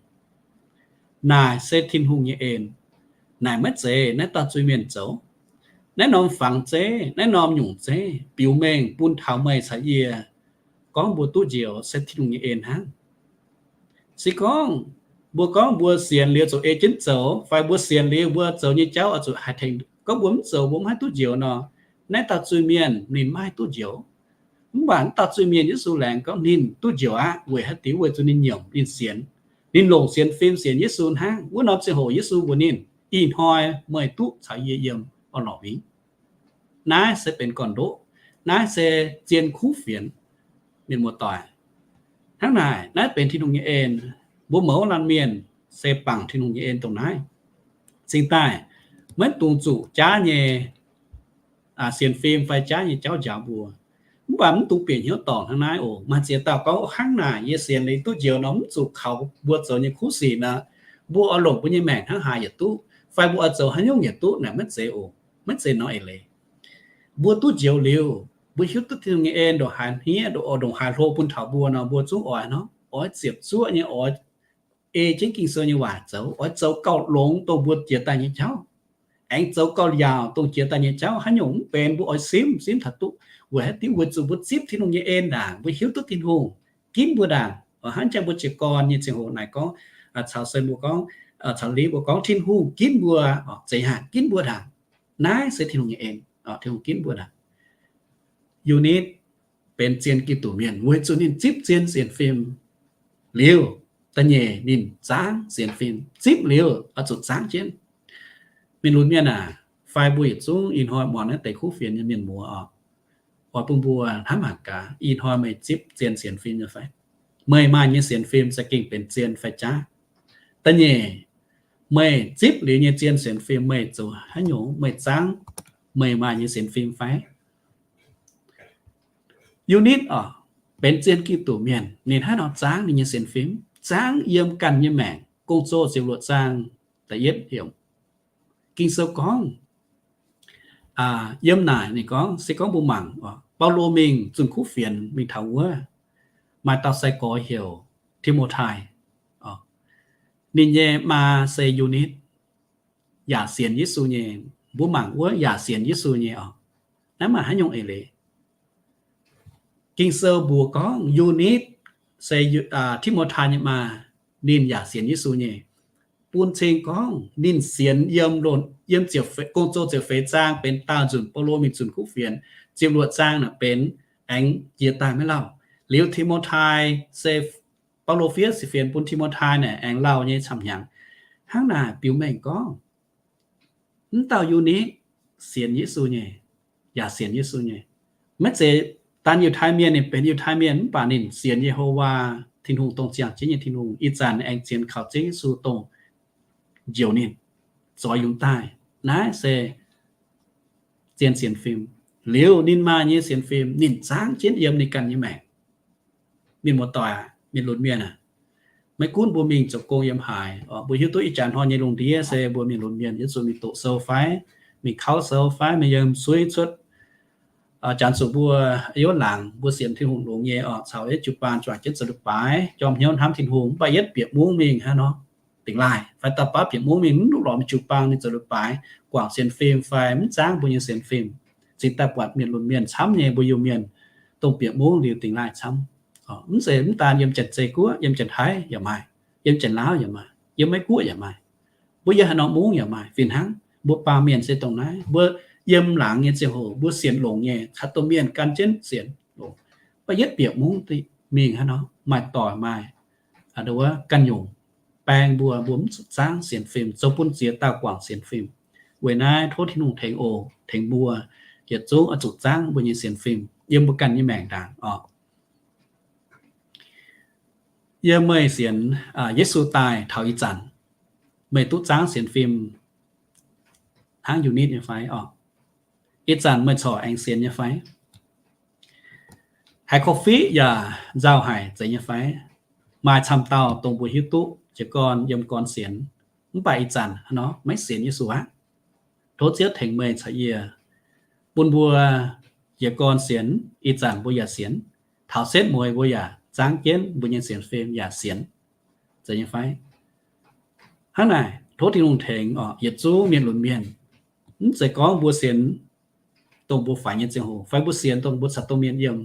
Naaic se Tin-Hungh nyei en. Naaic maiv zeiz naaiv dauh zuiz-mienh zoux. Naaiv norm fangx zeiv, naaiv norm nyungc zeiv biux mengh bun taux meih caux yie gorngv mbuo duqv njoux se Tin-Hungh nyei en hnangv. Se gorngv mbuo gorngv mbuo sienx liuz zuqc ei jienv zoux, fai mbuo sienx liuz mbuo zoux nyei jauv oix zuqc haih tengx, gorngv mbuo mv zoux mbuo mv haih duqv njoux nor, naaiv dauh zuiz-mienh ninh maiv haih duqv njoux. Mv baac naaiv dauh zuiz-mienh Yesu laengz gorngv ninh duqv njoux aqv. Weic haaix diuc? Weic zuqc ninh nyiemc, ninh sienx, ninh longc sienx fim sienx Yesu hnangv. Wuov norm ziangh hoc Yesu mbuox ninh, Ih hnoi meih duqv caux yie yiem orn-lorqc huingx. Naaiv se benx gorn-ndoqv. Naaiv se zien kuv fienx, mienh muoz-doic. Hnangv naaic, naaiv benx Tin-Hungh nyei en. Mbuo mouz laanh mienh se bangc Tin-Hungh nyei en dongh naaiv. Cingx daaih maiv dungx zuqc jaav nyei sienx fim fai jaav nyei jauv njaaux mbuo. Mv baac mv dungx bieqc hnyouv dorngc hnangv naaiv oc. Maaih ziex dauh gorngv, Hnangv naaic yie sienx liuz duqv njoux nor, mv zuqc kaux mbuo zoux nyei kuv sic nor, mbuo oix longc mbuo nyei maengc hnangv haaix yietc duqv, fai mbuo oix zoux haaix nyungc yietc duqv. Naaic maiv zeiz oc. Maiv zeiz nor eix leiz. Mbuo duqv njoux liuz, mbuo hiuv duqv Tin-Hungh nyei en ndongc haaix hniev, ndongc haaix hlo bun taux mbuo nor, mbuo zungv oix nor, oix ziepc zuoqv nyei oix ei jienv Ging-Sou nyei waac zoux, oix zoux gauh longx dongh mbuo jiex daaih nyei jauv, aengx zoux gauh yaauc dongh jiex daaih nyei jauv. Haaix nyungc mv benx mbuo oix simv, simv taux duqv. Weic haaix diuc? Weic zuqc mbuo zipv Tin-Hungh nyei en ndaangc, mbuo hiuv duqv Tin-Hungh ginv mbuo ndaangc. Hnangv jang mbuo jiez gorn nyei ziangh hoc naaic gorngv, caux se mbuo gorngv, caux liz mbuo gorngv Tin-Hungh ginv mbuo, zeiz haaix ginv mbuo ndaangc. Naaiv se Tin-Hungh nyei en, Tin-Hungh ginv mbuo ndaangc. Eunice benx zien Giduc mienh weic zuqc ninh zipv zien sienx fim liuz, da'nyeic ninh zaangv sienx fim. Zipv liuz oix zuqc zaangv jienv. Mienh lunx mienh aac, fai mbuo yietc zungv ih hnoi muangx naaiv deix kuv fienx nyei mienh muoz oc, oix bun mbuo hnamv mangc gaax, ih hnoi meih zipv zien sienx fim nyei fai? Meih maaih nyei sienx fim za'gengh benx zien fai jaav? Da'nyeic, meih zipv liuz nyei zien sienx fim meih zoux haaix nyungc? Meih zaangv meih maaih nyei sienx fim fai? Eunice oc, benx zien Giduc mienh, ninh hnangv nor zaangv ninh nyei sienx fim, zaangv yiem ganh nyei maengc. Gong-Zoh ziepc luoqc zaang da'yietv yiemc, Ging-Sou gorngv, Yiem naaic ninh gorngv, se gorngv mbuo mangc, Baulo mingh zunh kuv fienx mingh taux wuov, maaih dauh sai-gorx heuc Ti^mo^tai. Ninh nyei maa se Yu^nitv, yaac sienx Yesu nyei. Mbuo mangc wuov yaac sienx Yesu nyei oc. Naaiv maaih haaix nyungc eix leiz? Ging-Sou mbuox gorngv Yu^nitv se Ti^mo^tai nyei maa, ninh yaac sienx Yesu nyei. Bun cing gorngv ninh sienx yiem, yiem gong-zoh ziepc feix zaang benx daauh nzunc Baulo mingh zunh kuv fienx, ziepc luoqc zaang naaic benx aengx jiex daaih maiv lauh. Liuz Ti^mo^tai se Baulo fiev sienx fienx bun Ti^mo^tai naaic aengx lauh nyei camv-hnyangx. Hnangv naaic biux mengh gorngv mv dauh Yu^nitv sienx Yesu nyei, yaac sienx Yesu nyei. Maiv zeiz daan Yiutai Mienh, ninh benx Yiutai Mienh mv baac ninh sienx Yehowa, Tin-Hungh dongh ziangh jienv nyei Tin-Hungh. Ih zanc aengx zien kaux Ziouv Yesu dongh njoux ninh, zoix yungz daaih. Naaiv se zien sienx fim. Liuz ninh maaih nyei sienx fim ninh zaangv jienv yiem ninh ganh nyei maengc. Mienh muoz-doic, mienh lunx mienh aac, maiv gunv mbuo mingh zoux gong yiem haaix, mbuo hiuv duqv ih jaax hnoi nyei lungh ndiev se mbuo mienh lunx mienh yietc zungv mingh doqc sou fai, mingh kauv sou fai, mingh yiem suiv cuotv. Janx zuqc mbuo, aa, laangc mbuo sienx Tin-Hungh longx nyei oc, caux yietv jiu-baang juangc jienv zoux leiz-baaix, jorm hnyouv hnamv Tin-Hungh, mv baac yietv bieqc mungv mingh hnangv nor, dingx laaih fai dauh baav bieqc mungv mingh mv duqv lorz mingh jiu-baang mingh zoux leiz-baaix, guangc sienx fim fai mv zaangv mbuo nyei sienx fim. Cingx daaih buatc mienh lunx mienh camv nyei mbuo Iu-Mienh, dongh bieqc mungv liuz dingx laaih camv. Mv zeiz mv daan yiem Janx-Zei Guoqv, yiem Janx-Taiv yaac maaih, yiem Janx-Laauv yaac maaih, yiem Meiv Guoqv yaac maaih. Mbuo yiem haaix norm mungv yaac maaih fih hnangv. Mbuo baamh mienh se dongh naaiv, mbuo yiem laangz nyei ziangh hoc mbuo sienx longx nyei, caux domh mienh gan jienv sienx longx. Mv baac yietv bieqc mungv mingh hnangv nor, maaih doic maaih wuov ganh nyungc baeng mbuo, mbuo mv zuqc zaangv sienx fim, zoux bun ziex dauh guangc sienx fim. Weic naaiv tov Tin-Hungh tengx oc, tengx mbuo yietc zungv oix zuqc zaangv mbuo nyei sienx fim yiem mbuo ganh nyei maengc ndaangc oc. Yie meih sienx Yesu daaih taux ih zanc, meih duqv zaangv sienx fim hnangv Yu^nitv nyei fai oc? Ih zanc meih corc aengx sienx nyei fai? Haiz korv-fiqv yaac nzauh haic zeiz nyei fai? Maaih camv dauh dongh mbuo hiuv duqv jiez gorn yiem gorn sienx, mv baac ih zanc hnangv nor maiv sienx Yesu aqv. Tov Ziouv tengx meih caux yie, bun mbuo jiez gorn sienx, ih zanc mbuo yaac sienx, taux setv mueiz mbuo yaac zaangv jienv mbuo nyei sienx fim yaac sienx, zeiz nyei fai? Hnangv naaic tov Tin-Hungh tengx oc, yietc zungv mienh lunx mienh. Mv zeiz gorngv mbuo sienx dongh mbuo faix nyei ziangh hoc, fai mbuo sienx dongh mbuo caux domh mienh yiem,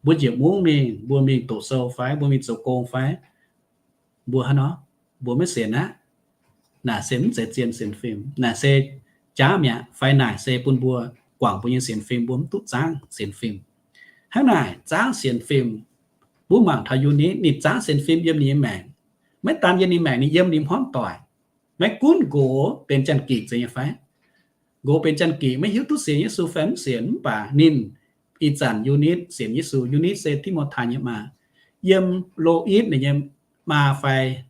mbuo njiec mungv mingh, mbuo mingh doqc sou fai mbuo mingh zoux gong fai mbuo hnangv nor, mbuo maiv sienx aqv. Naaic se mv zeiz zien sienx fim. Naaic se jaav mi'aqv. Fai naaic se bun mbuo guangc mbuo nyei sienx fim, mbuo mv duqv zaangv sienx fim. Hnangv naaic zaangv sienx fim, mbuo mangc taux Yu^nitv ninh zaangv sienx fim yiem ninh nyei maengc. Maiv daan yiem ninh maengc, ninh yiem ninh hmuangv doic. Maiv gunv nqox benx Janx-Giqc zeiz nyei fai, nqox benx Janx-Giqc maiv hiuv duqv sienx Yesu fai mv sienx, mv baac ninh ih zanc Yu^nitv sienx Yesu. Yu^nitv se Ti^mo^tai nyei maa. Yiem Lo^itv ninh nyei maa fai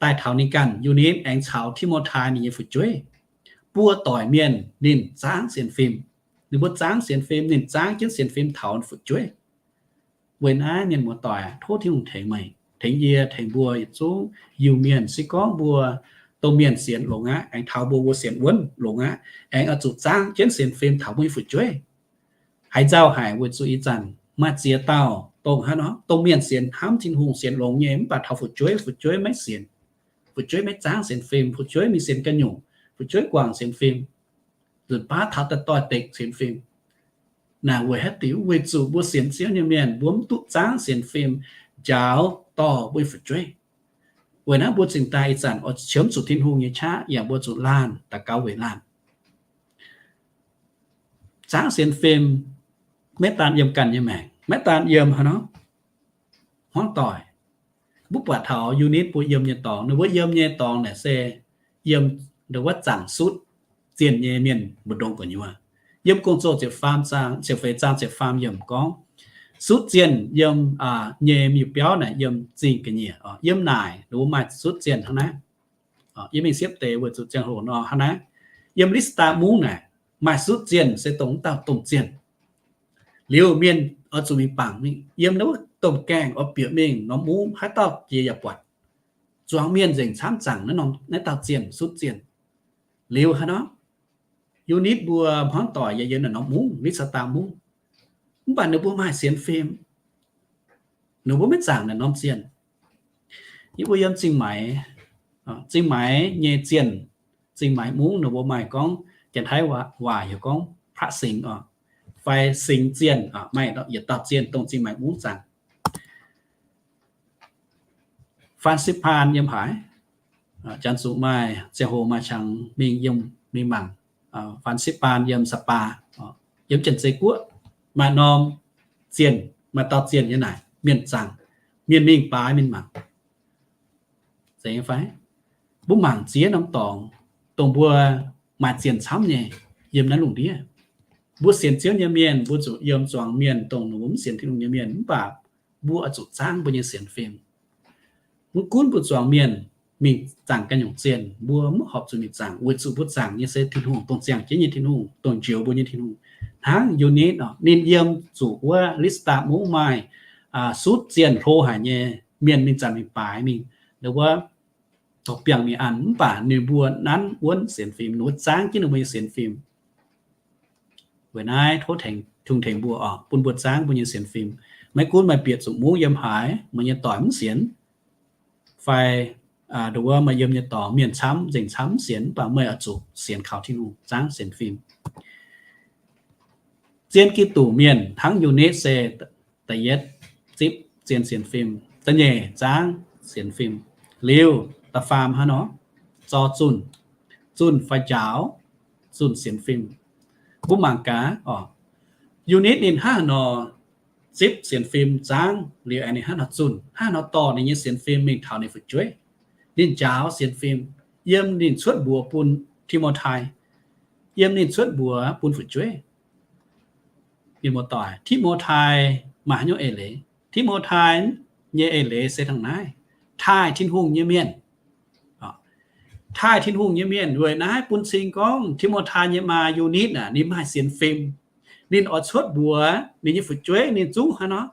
daaih taux ninh ganh, Yu^nitv aengx caux Ti^mo^tai ninh nyei fu'jueiv. Buo doic mienh ninh zaangv sienx fim. Ninh mbuo zaangv sienx fim, ninh zaangv jienv sienx fim taux fu'jueiv. Weic naaiv mienh muoz-doic, tov Tin-Hungh tengx meih, tengx yie, tengx mbuo yietc zungv Iu-Mienh. Se gorngv mbuo domh mienh sienx longx aqv, aengx taux mbuo mbuo sienx wuonv longx aqv, aengx oix zuqc zaangv jienv sienx fim taux mbuo nyei fu'jueiv. Haiz nzauh haic weic zuqc ih zanc maaih ziex dauh dongh hnangv nor, domh mienh sienx hnamv Tin-Hungh, sienx longx nyei, mv baac taux fu'jueiv, fu'jueiv maiv sienx. Fu'jueiv maiv zaangv sienx fim, fu'jueiv mingh sienx ganh nyungc, fu'jueiv guangc sienx fim. Nzunc baav taux daaih doix-dekc sienx fim. Naaic weic haaix diuc? Weic zuqc mbuo sienx Ziouv nyei mienh mbuo mv duqv zaangv sienx fim njaaux dorh mbuo nyei fu'jueiv. Weic naaiv mbuo cingx daaih ih zanc oix qiemx zuqc Tin-Hungh nyei qaqv, yaac mbuo zuqc laanh daux gaux weic laanh. Zaangv sienx fim maiv daan yiem ganh nyei maengc, maiv daan yiem hnangv nor, hmuangv doic. Mbuo buatc taux Yu^nitv mbuo yiem nyei dorngx, ninh mbuo yiem nyei dorngx naaic se yiem ndau wuov zaangc sutv zienh nyei mienh mbu'ndongx gu'nyuoz. Yiem Gong-Zoh ziepc faam zaang, ziepc feix zaang ziepc faam yiemc gorngv, sutv zienh yiem nyei mienh biauv naaic yiem zingh ga'nyiec. Yiem naaic ninh mbuo maaih sutv zienh hnangv naaiv. Yie mingh siepv deix weic zuqc ziangh hoc nor hnangv naaiv. Yiem Listaa Mungv naaic maaih sutv zienh se dongh wuov dauh domh zienh. Liuz mienh oix zuqc mingh bangc mingh yiem wuov domh gaengh oix bieqc mingh norm mungv, haaix dauh jiex yaac buatc. Zuangx mienh nzengc camv zaangc naaiv norm, naaiv dauh zienh, sutv zienh. Liuz hnangv nor, Eunice mbuo hmuangv doic yiem naaiv norm mungv, Lisata mungv, mv baac ninh mbuo maaih sienx fim. Ninh mbuo maiv zaangc naaiv norm zienh. Yie mbuo yiem Zingh Maix, Zingh Maix nyei zienh, Zingh Maix mungv ninh mbuo maaih gorngv, Janx-Taiv waac heuc gorngv พระสิงห์ oc, fai Singx Zienh, maaih yietc dauh zienh dongh Zingh Maix mungv zaangc. Faan Sipv Paan yiem haaix? Janx zuqc maaih ziangh hoc maaih qangx mingh yiem mingh mangc Faan Sipv Paan yiem Sa'paa, yiem Janx-Zei Guoqv. Maaih norm zienh, maaih dauh zienh nyei naaic mienh zaangc, mienh mingh baaix mingh mangc. Zeiz fai? Mbuo mangc ziex norm dorngx, dongh mbuo maaih zienh camv nyei yiem naaiv lungh ndiev. Mbuo sienx Ziouv nyei mienh, mbuo zuqc yiem zuangx mienh dongh ninh mbuo mv sienx Tin-Hungh nyei mienh, mv baac mbuo oix zuqc zaangv mbuo nyei sienx fim. Mv gunv mbuo zuangx mienh mingh zaangc ganh nyungc zienh, mbuo mv horpc zuqc mingh zaangc, weic zuqc mbuo zaangc nyei se Tin-Hungh, dongh ziangh jienv nyei Tin-Hungh, dongh njoux mbuo nyei Tin-Hungh. Hnangv Eunice, ninh yiem zuqc wuov Lisata mungv maaih sutv zienh hlo haic nyei mienh mingh zanc mingh baaix mingh, wuov, dorh biangh mingh an, mv baac ninh mbuo nanv wuonv sienx fim, ninh mbuo zaangv jienv ninh mbuo nyei sienx fim. Weic naaiv tov Tin-Hungh tengx mbuo oc, bun mbuo zaangv mbuo nyei sienx fim. Maiv gunv meih bieqc zuqc mungv yiem haaix, meih nyei doic mv sienx, fai nduov meih yiem nyei dorngx mienh camv, nzengc camv mv sienx, mv baac meih oix zuqc sienx kaux Tin-Hungh, zaangv sienx fim. Zien Giduc mienh hnangv Eunice se da'yietv zipv zien sienx fim, da'nyeic zaangv sienx fim. Liuz da'faam hnangv nor, zorc zunh, zunh fai njaaux zunh sienx fim. Mbuo mangc gaax oc, Eunice ninh hnangv haaix nor zipv sienx fim zaangv liuz aengx ninh hnangv haaix nor zunh, hnangv haaix nor dorh ninh nyei sienx fim mingh taux ninh fu'jueiv. Ninh njaaux sienx fim, yiem ninh cuotv mbuox bun Ti^mo^tai, yiem ninh cuotv mbuox bun fu'jueiv. Mienh muoz-doic, Ti^mo^tai maaih haaix nyungc eix leiz? Ti^mo^tai nyei eix leiz se hnangv naaiv, taaih Tin-Hungh nyei mienh. Taaih Tin-Hungh nyei mienh. Weic naaiv bun cing gorngv Ti^mo^tai nyei maa Eunice aah, ninh maaih sienx fim. Ninh oix cuotv mbuox ninh nyei fu'jueiv ninh zungv haaix nor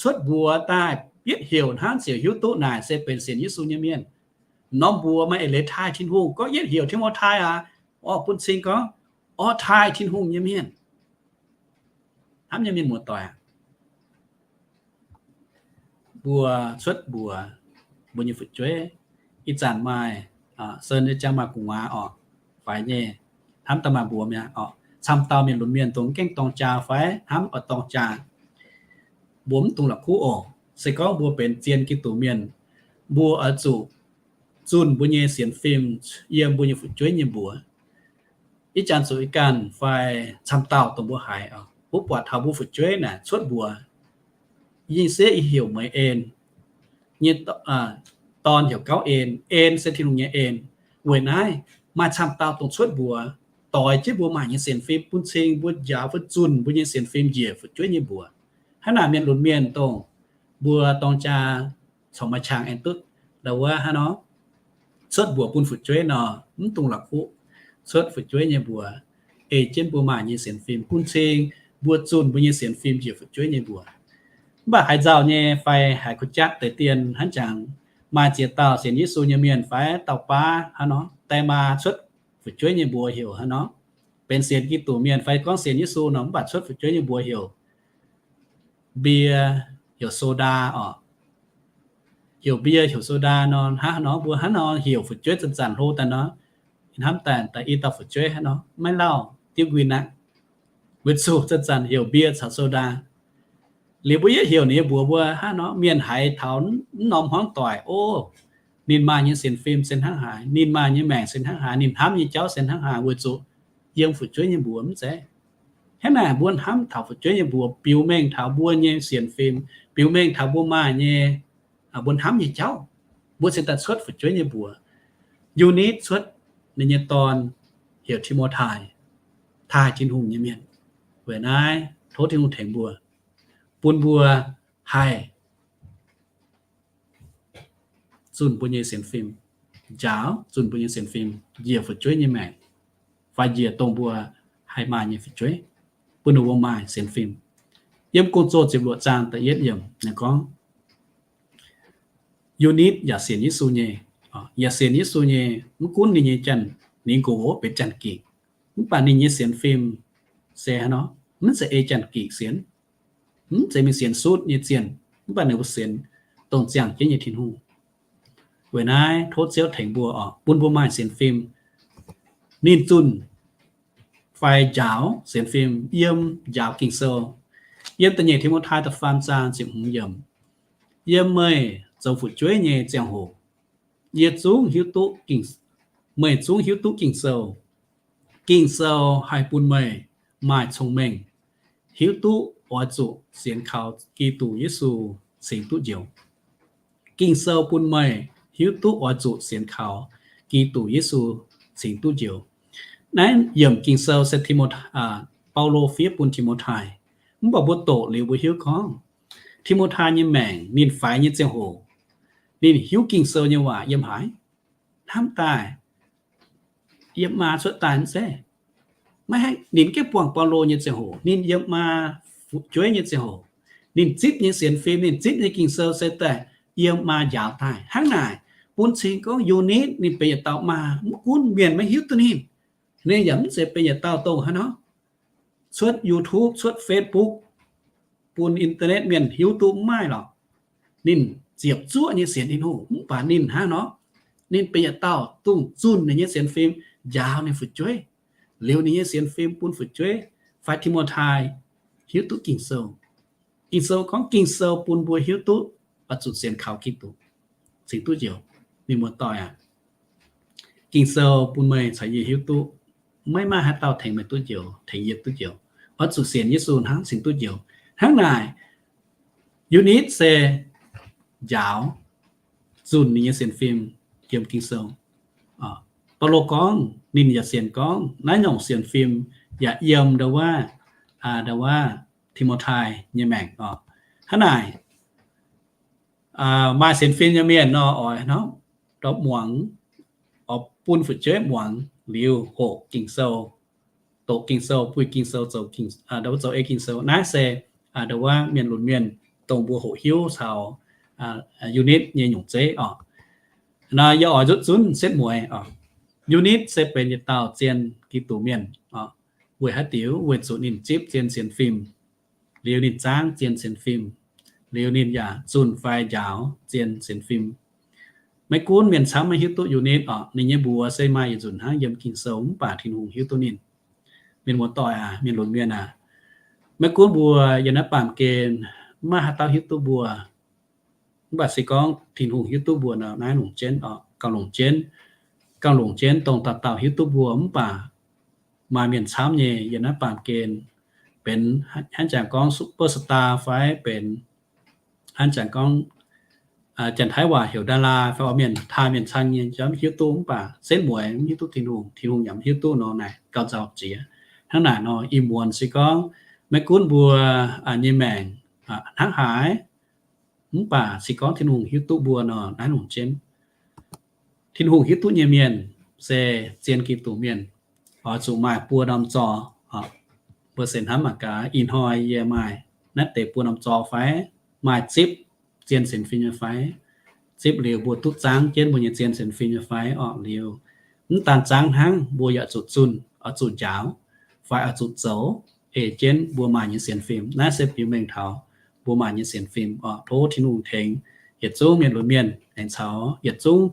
cuotv mbuox daaih, yietv heuc hnangv ziouc hiuv duqv naaic se benx sienx Yesu nyei mienh. Norm mbuox maaih eix leiz taaih Tin-Hungh. Gorngv yietv heuc Ti^mo^tai aac, oix bun cing gorngv, oix taaih Tin-Hungh nyei mienh. Hnamv nyei mienh muoz-doic, mbuo cuotv mbuox mbuo nyei fu'jueiv, ih zanc maaih, sen nyei jangx maaih gu'nguaaz oc, faix nyei, hnamv daaih maaih mbuox mi'aqv oc. Camv dauh mienh lunx mienh dongh mv gaengh dorng jaa fai hnamv oix dorng jaa, mbuo mv dungx la'kuqv oc. Se gorngv mbuo benx zien Giduc mienh, mbuo oix zuqc zunh mbuo nyei sienx fim yiem mbuo nyei fu'jueiv nyei mbuox. Ih zanc zuqc ih ganh fai camv dauh dongh mbuo haiz, mbuo buatc taux mbuo fu'jueiv naaic cuotv mbuox, yie nyei sieqv yie heuc meih en, nyei dorn heuc gauv en. En se Tin-Hungh nyei en. Weic naaiv maaih camv dauh dongh cuotv mbuox doix jienv mbuo maaih nyei sienx fim, bun cing mbuo njaaux fai zunh mbuo nyei sienx fim njiec fu'jueiv nyei mbuox. Hnangv naaic mienh lunx mienh dongh mbuo dorng jaa corc maaih qangx aengx duqv, ndau wuov hnangv nor, cuotv mbuox bun fu'jueiv nor, mv dungx la'kuqv. Cuotv fu'jueiv nyei mbuox, ei jienv mbuo maaih nyei sienx fim, bun cing mbuo zunh mbuo nyei sienx fim njiec fu'jueiv nyei mbuox. Mv baac haaix nzauh nyei fai haiz kuh jatv deix dien hnangv jangx, maaih ziex dauh sienx Yesu nyei mienh fai dauh baav hnangv nor, die maa cuotv fu'jueiv nyei mbuox heuc hnangv nor, benx sienx Giduc mienh fai gorngv sienx Yesu nor, mv baac cuotv fu'jueiv nyei mbuox heuc mbie, heuc soda oc. Heuc mbie heuc soda nor, hnangv nor mbuo hnangv nor heuc fu'jueiv zanc-zanc hlo daaih nor, hnamv daaih daaih i dauh fu'jueiv hnangv nor maiv lauh diuv nquin aqv. Weic zuqc zanc-zanc heuc mbie caux soda. Liuz mbuo yietv heuc ninh nyei mbuox mbuo hnangv nor, mienh haiz taux mv norm hmuangv doic, o, ninh maaih nyei sienx fim se hnangv haaix, ninh maaih nyei maengc se hnangv haaix, ninh hnamv nyei jauv se hnangv haaix, weic zuqc yiem fu'jueiv nyei mbuox mv zeiz. Hnangv naaic mbuo hnamv taux fu'jueiv nyei mbuox, biux mengh taux mbuo nyei sienx fim, biux mengh taux mbuo maaih nyei, mbuo hnamv nyei jauv, mbuo cingx daaih cuotv fu'jueiv nyei mbuox. Eunice cuotv ninh nyei dorn heuc Ti^mo^tai, taaih Tin-Hungh nyei mienh. Weic naaiv tov Tin-Hungh tengx mbuo, bun mbuo haih zunh mbuo nyei sienx fim, njaaux zunh mbuo nyei sienx fim njiec fu'jueiv nyei maengc, fai njiec dongh mbuo haih maaih nyei fu'jueiv, bun ninh mbuo maaih sienx fim. Yiem Gong-Zoh ziepc luoqc zaang da'yietv yiemc ninh gorngv, Eunice yaac sienx Yesu nyei, yaac sienx Yesu nyei, mv gunv ninh nyei janx-ningx nqox benx janx-gingc, Mv baac ninh nyei sienx fim se hnangv nor, mv zeiz ei Janx-Gic sienx, mv zeiz mingh sienx sutv nyei zienh, mv baac ninh mbuo sienx dongh ziangh jienv nyei Tin-Hungh. Weic naaiv tov Ziouv tengx mbuo oc, bun mbuo maaih sienx fim. Ninh zunh fai njaaux sienx fim yiem njaaux Ging-Sou. Yiem da'nyeic Ti^mo^tai da'faam zaang ziepc hmz yiemc, yiem meih zoux fu'jueiv nyei ziangh hoc, yie zungv hiuv duqv, meih zungv hiuv duqv Ging-Sou. Ging-Sou haih bun meih maaih cong-mengh, hiuv duqv oix zuqc sienx kaux Giduc Yesu cingx duqv njoux. Ging-Sou bun meih hiuv duqv oix zuqc sienx kaux Giduc Yesu cingx duqv njoux. Naaiv yiemc Ging-Sou se Ti^mo, Baulo fiev bun Ti^mo^tai. Mv baac mbuo doqc liuz mbuo hiuv gorngv Ti^mo^tai nyei maengc ninh faix nyei ziangh hoc, ninh hiuv Ging-Sou nyei waac yiem haaix? Hnamv daaih, yiem maa cuotv daaih mv zeiz. Maiv haih, ninh gengh buangh Baulo nyei ziangh hoc, ninh yiem maa fu'jueiv nyei ziangh hoc, ninh zipv nyei sienx fim, ninh zipv nyei Ging-Sou se daaih yiem maa njaaux daaih. Hnangv naaic, bun cing gorngv Eunice ninh benx yietc dauh maa, mv gunv mienh maiv hiuv duqv ninh, ninh yaac mv zeiz benx yietc dauh dongh hnangv nor cuotv YouTube, cuotv Facebook, bun internet mienh hiuv duqv mv maaih lorqc. Ninh ziepc zuoqv nyei sienx Tin-Hungh, mv baac ninh hnangv nor, ninh benx yietc dauh dongh zunh ninh nyei sienx fim njaaux ninh fu'jueiv, liuz ninh nyei sienx fim bun fu'jueiv fai Ti^mo^tai hiuv duqv Ging-Sou. Ging-Sou gorngv Ging-Sou bun mbuo hiuv duqv oix zuqc sienx kaux Giduc cingx duqv njoux. Mienh muoz-doic aac, Ging-Sou bun meih caux yie hiuv duqv, maiv maaih haaix dauh tengx meih duqv njoux, tengx yie duqv njoux. Oix zuqc sienx Yesu hnangv cingx duqv njoux. Hnangv naaic, Eunice se njaaux, zunh ninh nyei sienx fim yiem Ging-Sou. Baulo gorngv ninh yaac sienx gorngv naaiv nyungc sienx fim yaac yiem ndau wuov, ndau wuov Ti^mo^tai nyei maengc oc. Hnangv naaic, maaih sienx fim nyei mienh nor, oix nor, ndortv muangx, oix bun fu'jueiv muangx liuz hoqc Ging-Sou, doqc Ging-Sou, buih Ging-Sou, zoux, zoux ei Ging-Sou. Naaiv se ndau wuov mienh lunx mienh dongh mbuo hoqc hiuv caux Eunice nyei nyungc zeiv oc. Nor yie oix nzutv zunv setv mueiz oc. Eunice se benx yietc dauh zien Giduc mienh oc. Weic haaix diuc? Weic zuqc ninh zipv zien sienx fim, liuz ninh zaangv zien sienx fim, liuz ninh yaac zunh fai njaaux zien sienx fim. Maiv gunv mienh camv maiv hiuv duqv Eunice oc, ninh nyei mbuox se maaih yietc nzunc hnangv yiem Ging-Sou, mv baac Tin-Hungh hiuv duqv ninh. Mienh muoz-doic aac, mienh lunx mienh aac, maiv gunv mbuo yiem naaiv baamh gen maiv maaih haaix dauh hiuv duqv mbuo, mv baac se gorngv Tin-Hungh hiuv duqv mbuo nor, naaiv longc jienv oc, gauh longc jienv, gauh longc jienv dongh dauh dauh hiuv duqv mbuo. Mv baac maaih mienh camv nyei yiem naaiv baamh gen benx hnangv jangx gorngv superstar fai benx hnangv jangx gorngv Janx-Taiv waac heuc ดารา fai oix mienh taa mienh cang nyei, mv hiuv duqv. Mv baac setv mueiz mv hiuv duqv Tin-Hungh, Tin-Hungh yaac mv hiuv duqv nor, naaic gauh nzauh jiex. Hnangv naaic nor, ih muonz se gorngv maiv gunv mbuo nyei maengc hnangv haaix, mv baac se gorngv Tin-Hungh hiuv duqv mbuo nor, naaiv longc jienv. Tin-Hungh hiuv duqv nyei mienh se zien Giduc mienh, oix zuqc maaih buo norm zor. Mbuo se hnamv mangc gaax, ih hnoi yie maaih naaiv deix buo norm zor fai? Maaih zipv zien sienx fim nyei fai? Zipv liuz mbuo duqv zaangv jienv mbuo nyei zien sienx fim nyei fai? Orqc, liuz mv daan zaangv hnangv, mbuo yaac zuqc zunh, oix zuqc njaaux, fai oix zuqc zoux ei jienv mbuo maaih nyei sienx fim. Naaiv se biux mengh taux mbuo maaih nyei sienx fim orqc. Tov Tin-Hungh tengx yietc zungv mienh lunx mienh aengx caux yietc zungv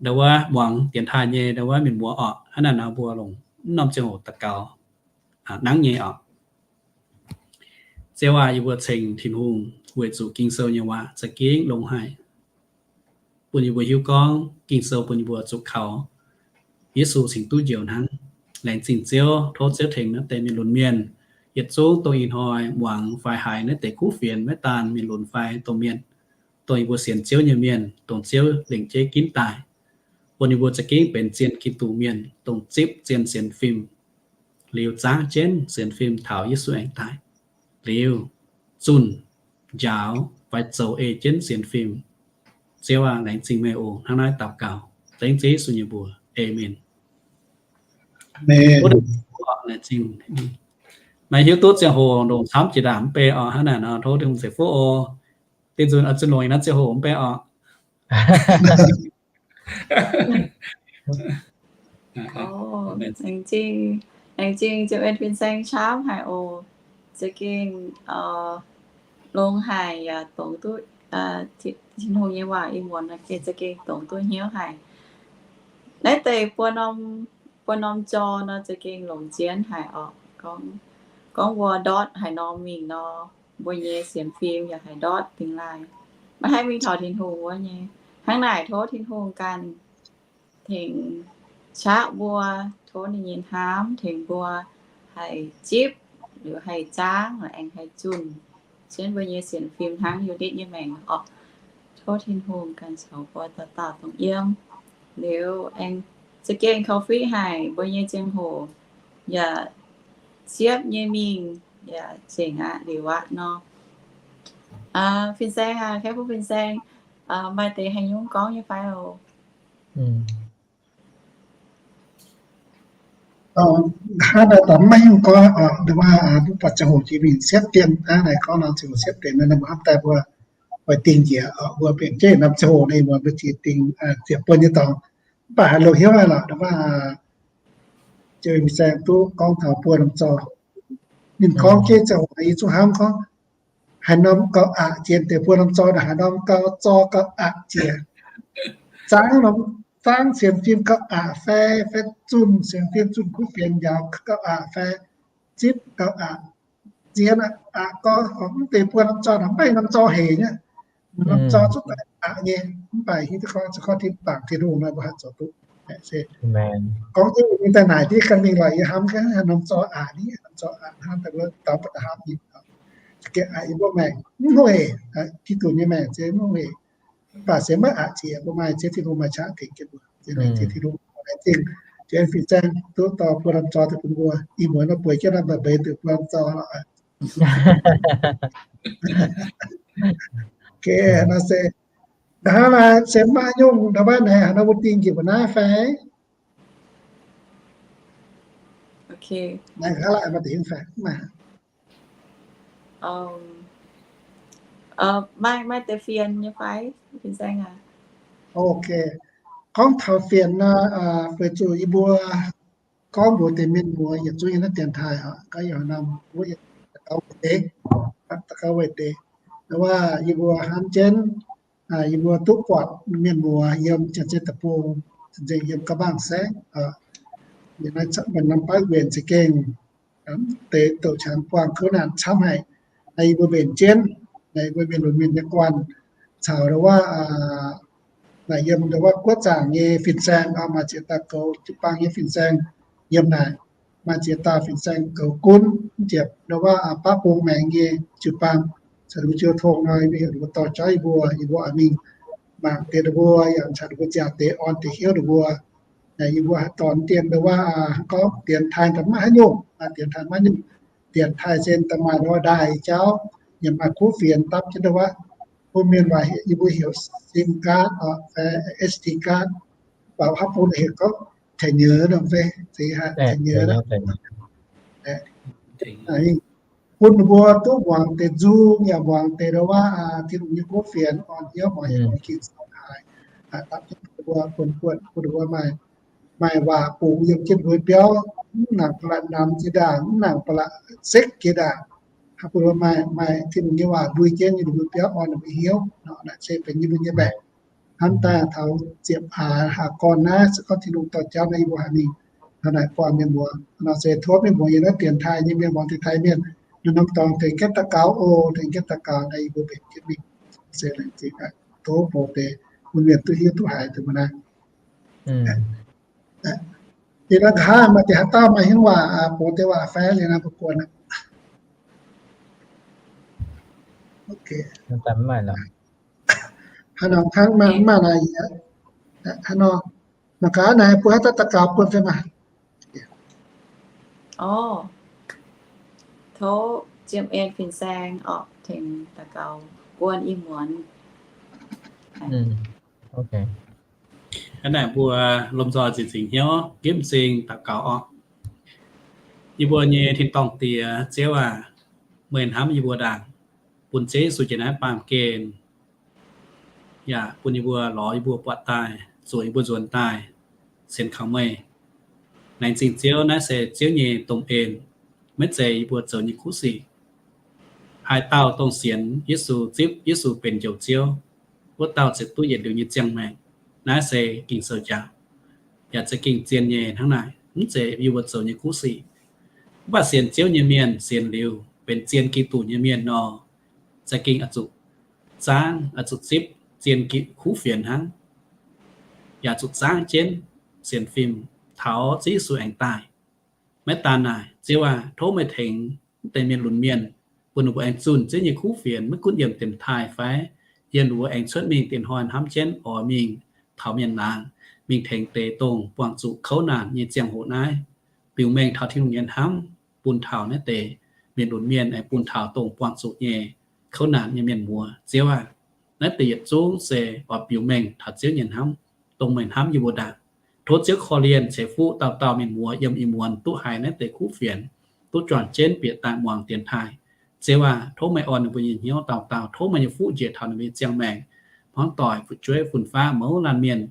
ndau wuov muangx dienx taaih nyei ndau wuov mienh muoz orqc. Hnangv naaiv nor mbuo longc mv norm ziangh hoc daux gaux nangv nyei orqc. Ziouv aac, yie mbuo ceng Tin-Hungh weic zuqc Ging-Sou nyei waac za'gengh longx haic, bun yie mbuo hiuv gorngv Ging-Sou bun yie mbuo zuqc kaux Yesu cingx duqv njoux hnangv. Laengz zingh Ziouv. Tov Ziouv tengx naaiv deix mienh lunx mienh yietc zungv dongh ih hnoi muangx fai haiz naaiv deix kuv fienx, maiv daan mienh lunx fai domh mienh, dongh yie mbuo sienx Ziouv nyei mienh, dongh Ziouv lengc jeiv ginv daaih, bun yie mbuo za'gengh benx zien Giduc mienh, dongh zipv zien sienx fim, liuz zaangv jienv sienx fim taux Yesu aengx daaih, liuz zunh, njaaux fai zoux ei jienv sienx fim. Ziouv aac, laengz zingh meih oc. Hnangv naaiv daux gaux dengv Ziouv Yesu nyei mbuox. Aamen. Maaih hiuv duqv ziangh hoc ndongc camv jiex ndaangc mv bei orqc. Hnangv naaic nor tov Tin-Hungh ceix fuqv oc. Dinh nzunc oix zunh longx ih naaiv ziangh hoc mv bei orqc. Laengz zingh Aengx zingh ziepc en fin-saeng camv haic oc. Za'gengh longx haic yaac dongz duqv, Tin-Hungh nyei waac ih muonz za'gengh dongz duqv hnyouv haic. Naaiv deix buo norm, buo norm jor nor za'gengh longc jienv haic oc. Gorngv, gorngv mbuo ndortv haaix norm mingh nor, mbuo nyei sienx fim yaac haih ndortv dingx laaih, maiv haih mingh taux Tin-Hungh wuov nyei. Hnangv naaic tov Tin-Hungh ganh tengx qaqv mbuo, tov ninh nyei hnamv tengx mbuo haih zipv liuz haih zaangv, aengx haih zunh jienv mbuo nyei sienx fim hnangv Yu^nitv nyei maengc oc. Tov Tin-Hungh ganh caux mbuo dauh dauh dongh yiem. Liuz aengx za'gengh korv-fiqv haic mbuo nyei ziangh hoc yaac siepv nyei mingh yaac zengc aqv liuz aqv nor. Fin-saeng aac, Kaiv Fu Fin-saeng, maaih deix haaix nyungc gorngv nyei fai oc? Hnangv naaic daaih maiv hiuv gorngv, nduov waac, mbuo buatc ziangh hoc jiex mingh siepv dien, hnangv naaic gorngv nor ziangh hoc siepv dien, naaiv mbuo hnamv daaih mbuo oix dingh njiec, mbuo benx jienv norm ziangh hoc naaiv mbuo qiex dingh ziepc buonc nyei dorngx. Mv baac haaix lorqc hnyouv aqv lorqc, nduov waac, Jiex Fin-saeng duqv gorngv taux buo norm zor. Ninh gorngv jienv ziangh hoc naaiv yie zungv hnamv gorngv, haaix norm gauh aqc jiex deix buo norm zor naaic, haaix norm gauh zor gauh aqc jiex. Zaangv norm, zaangv sienx fim gauh aqc fai, fai zunh sienx fim zunh kuv fienx njaaux gauh aqc fai, zipv gauh aqc, zien aqc gorx, mv deix buo norm zor naaic maiv norm zor hec nyei. Norm zor zungv aqc nyei, mv baac hiuv duqv gorngv, gorngv tin bangc Tin-Hungh nor mbuo haih zoux duqv. Se gorngv jienv ninh daaih naaic diqv gan mingh lorqc, yie hnamv gaax norm zor aqc ni, norm zor aqc hnangv daaih wuov dauh mbuo daaih hnamv ninh. Za'gengh aqc yie mbuo maengc mv hungh hec, Giduc nyei maengc se mv hungh hec. Mv baac se maiv aqc jiex, mbuo maaih Ziouv Tin-Hungh maaih qaqv tengx jienv mbuo. Zinh Tin-Hungh aengx zingh, Jiex Fin-saeng duqv dorh buo norm zor daaih bun mbuo. Ih muonz nor bueix jienv nor mbeix mbeix duqv buo norm zor lorqc. Nor se, hnangv naaic se maaih nyungc ndau wuov naaic haaix nor mbuo dingh njiec mbuo naaiv fai? Naaiv hnangv naaic maaih deix fai? Maaih, maaih deix fienx nyei fai? Fin-saeng aac. Ok. Gorngv taux fienx nor, weic zuqc yie mbuo gorngv mbuox deix mienh muoz yietc zungv yiem naaiv dienx taaih oc, gorngv yiem norm wuov yietc daux gaux weic deix, daux gaux weic deix. Ndau wuov yie mbuo hnamv jienv, yie mbuo duqv buatc mienh muoz yiem Janx-Zei Deic-Bung, cing-nzengc yiem ga'mangc saengv, yiem naaiv norm baav wienx za'gengh deix douc qangx buangh kouv naanc camv haic. Naaiv yie mbuo mbenc jienv, naaiv yie mbuo mienh lunx mienh nyei guanh caux ndau wuov, naaic yiem ndau wuov guoqv zaangc nyei fin-saeng, maaih ziex dauh goux jiu-baang nyei fin-saeng yiem naaic, maaih ziex dauh fin-saeng goux gunv, mv ziepc ndau wuov baav bung maengx nyei jiu-baang, caux ninh mbuo jiu tong nor, yie mbuo heuc ninh mbuo dorh jauv yie mbuo, yie mbuo oix mingh mangc deix ninh mbuo, yaac caux ninh mbuo ziangh deix orn deix hnyouv ninh mbuo. Yie mbuo haih dorh dien ndau wuov gorngv dienx taaih daaih maiv haaix nyungc, dienx taaih maiv nyungc. Dienx taaih se daaih maaih ndau wuov ndaaih jauv, yaac maaih kuv fienx dapv jienv ndau wuov. Bun mienh waac yie mbuo heuc sim card, SD card, mv baac haaix bung heuc gorngv thẻ nhớ nor fai, thẻ nhớ, bun ninh mbuo duqv muangx deix nzung, yaac muangx deix ndau wuov Tin-Hungh nyei kuv fienx, orn hnyouv muangx heuc Ging-Sou haic, dapv jienv bun ninh mbuo, bun ninh mbuo maaih, maaih waac bungx yiem jienv mbuo biauv, mv nangc ba'laqc namx jiex ndaangc, mv nangc ba'laqc sekv jiex ndaangc. Haaix bun ninh mbuo maaih, maaih Tin-Hungh nyei waac ndui jienv yiem ninh mbuo biauv, orn ninh mbuo hnyouv nor, naaic se benx yie mbuo nyei maengc. Hnamv daaih taux ziepc hlaax hlaax gorn naaiv, se gorngv Tin-Hungh dorh jauv naaiv yie mbuo haih mingh hnangv naaic buangh mienh muoz nor, se tov mienh muoz yiem naaiv dienx taaih nyei mienh muoz deix taaih mienh, ninh norm dorngx tengx jienv daux gaux oc, tengx jienv daux gaux naaiv yie mbuo mbenc jienv mingh. Se laengz zingh tov bouh deix bun mienh duqv hiuv duqv haiz deix mbuo naaiv. Liuz nor nqa'haav maaih deix haaix dauh maaih hnyouv waac, bouh deix waac fai liuz nor mbuo guon aqv. Haaix nor hnangv mv maaih naaic, haaix nor mangc gaax naaic bun haaix dauh daux gaux bun fai maah. Orv, tov Jiem En fin-saeng orqc tengx daux gaux guon ih muonz. Hnangv naaic mbuo lomh nzoih zinh zingc hnyouv nqipv m'zing daux gaux orqc. Yie mbuo nyei tin-dorngh Diex, Ziouv aac, meih hnamv yie mbuo ndaangc, bun Ziouv Yesu jiex naaiv baamh gen, yaac bun yie mbuo lorz yie mbuo buatc daaih, zuoqc yie mbuo nzuonx daaih, sienx kaux meih. Laengz zingh Ziouv, naaiv se Ziouv nyei domh en, maiv zeiz yie mbuo zoux nyei kuv sic. Haaix dauh dongh sienx Yesu, zipv Yesu benx Njoux Ziouv, wuov dauh ziouc duqv yietc liuz nyei ziangh maengc. Naaiv se Ging-Sou jangx, yaac za'gengh zien nyei hnangv naaic, mv zeiz yie mbuo zoux nyei kuv sic. Mv baac sienx Ziouv nyei mienh sienx liuz benx zien Giduc nyei mienh nor, za'gengh oix zuqc zaangv, oix zuqc zipv zien kuv fienx hnangv, yaac zuqc zaangv jienv sienx fim taux Ziouv Yesu aengx daaih. Maiv daan naaic, Ziouv aah! Tov meih tengx deix mienh lunx mienh, bun ninh mbuo aengx zunh Ziouv nyei kuv fienx, maiv gunv yiem dienx taaih fai yiem ninh mbuo aengx cuotv mingh dienh hnoi hnamv jienv oix mingh taux mienh laangz, mingh tengx deix dongh buangh zuqc kouv naanc nyei ziangh hoc naaiv, biux mengh taux Tin-Hungh nyei hnamv bun taux naaiv deix mienh lunx mienh, aengx bun taux dongh buangh zuqc nyei kouv naanc nyei mienh muoz. Ziouv aah! Naaiv deix yietc zungv se oix biux mengh taux Ziouv nyei hnamv, dongh meih hnamv yie mbuo ndaangc. Tov Ziouv korv-lienh ceix fuqv dauh dauh mienh muoz yiem ih muonz duqv haiz naaiv deix kuv fienx, duqv juangc jienv bieqc daaih muangx dienx taaih. Ziouv aah! Tov meih orn ninh mbuo nyei hnyouv dauh dauh. Tov meih nyei fuqv njiec taux ninh mbuo nyei ziangh maengc, hmuangv doic, fu'jueiv, fun-faqv, mouz laanh mienh.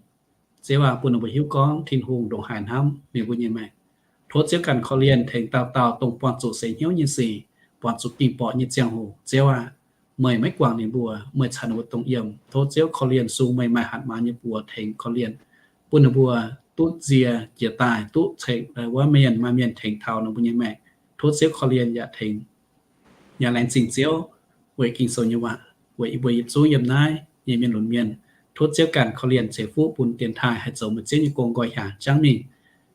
Ziouv aah! Bun ninh mbuo hiuv gorngv Tin-Hungh ndongc haaix hnamv ninh mbuo nyei maengc. Tov Ziouv ganh korv-lienh tengx dauh dauh dongh buangh zuqc seix hnyouv nyei sic, buangh zuqc ging-borqc nyei ziangh hoc. Ziouv aah! Meih maiv guangc ninh mbuo, meih caux ninh mbuo dongh yiem. Tov Ziouv korv-lienh sung meih maaih hatc maaz nyei buoz tengx korv-lienh, bun ninh mbuo duqv nzie jiex daaih, duqv ceng wuov mienh maaih mienh tengx taux ninh mbuo nyei maengc. Tov Ziouv korv-lienh yaac tengx. Yaac laengz zingh Ziouv weic Ging-Sou nyei waac, weic yie mbuo yietc zungv yiem naaiv nyei mienh lunx mienh. Tov Ziouv ganh korv-lienh ceix fuqv bun dienx taaih haih zoux meih Ziouv nyei gong nqoi hiaangx jangv mingh.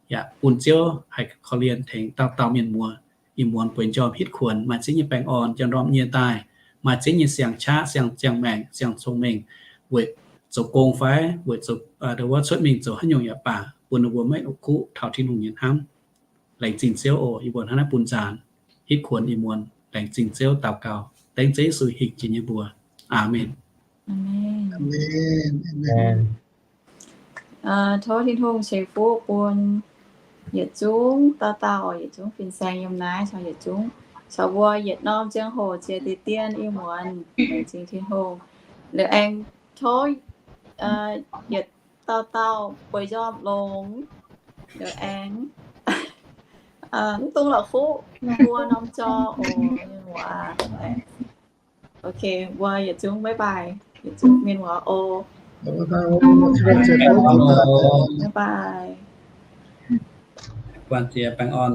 Yaac bun Ziouv haih korv-lienh tengx dauh dauh mienh muoz ih muonz bueix njormh hitv kuonx, maaih Ziouv nyei baengh orn njang-ndorm nyie daaih, maaih Ziouv nyei siang-qaqv, siang-ziangh maengc, siang-cong-mengh, weic zoux gong fai weic zoux, wuov cuotv mingh zoux haaix nyungc yaac baac, bun ninh mbuo maiv kuqv taux Tin-Hungh nyei hnamv. Laengz zingh Ziouv oc. Yie mbuo hnangv naaiv bun nzaanx hitv kuonx ih muonz. Laengz zingh Ziouv, daux gaux dengv Ziouv Yesu hingh jiex nyei mbuox. Aamen. Tov Tin-Hungh ceix fuqv bun yietc zungv dauh dauh, yietc zungv fin-saeng yiem naaiv caux yietc zungv caux mbuo yietc norm ziangh hoc ziex deix dien ih muonz. Laengz zingh Tin-Hungh. Liuz aengx tov yietc dauh dauh bueix njormh longx. Liuz aengx mv dungx la'kuqv mbuo norm jauv oc, mienh muoz. Ok, mbuo yietc zungv bye bye, yietc zungv mienh muoz oc. Bye bye. Buangh jiex baengh orn.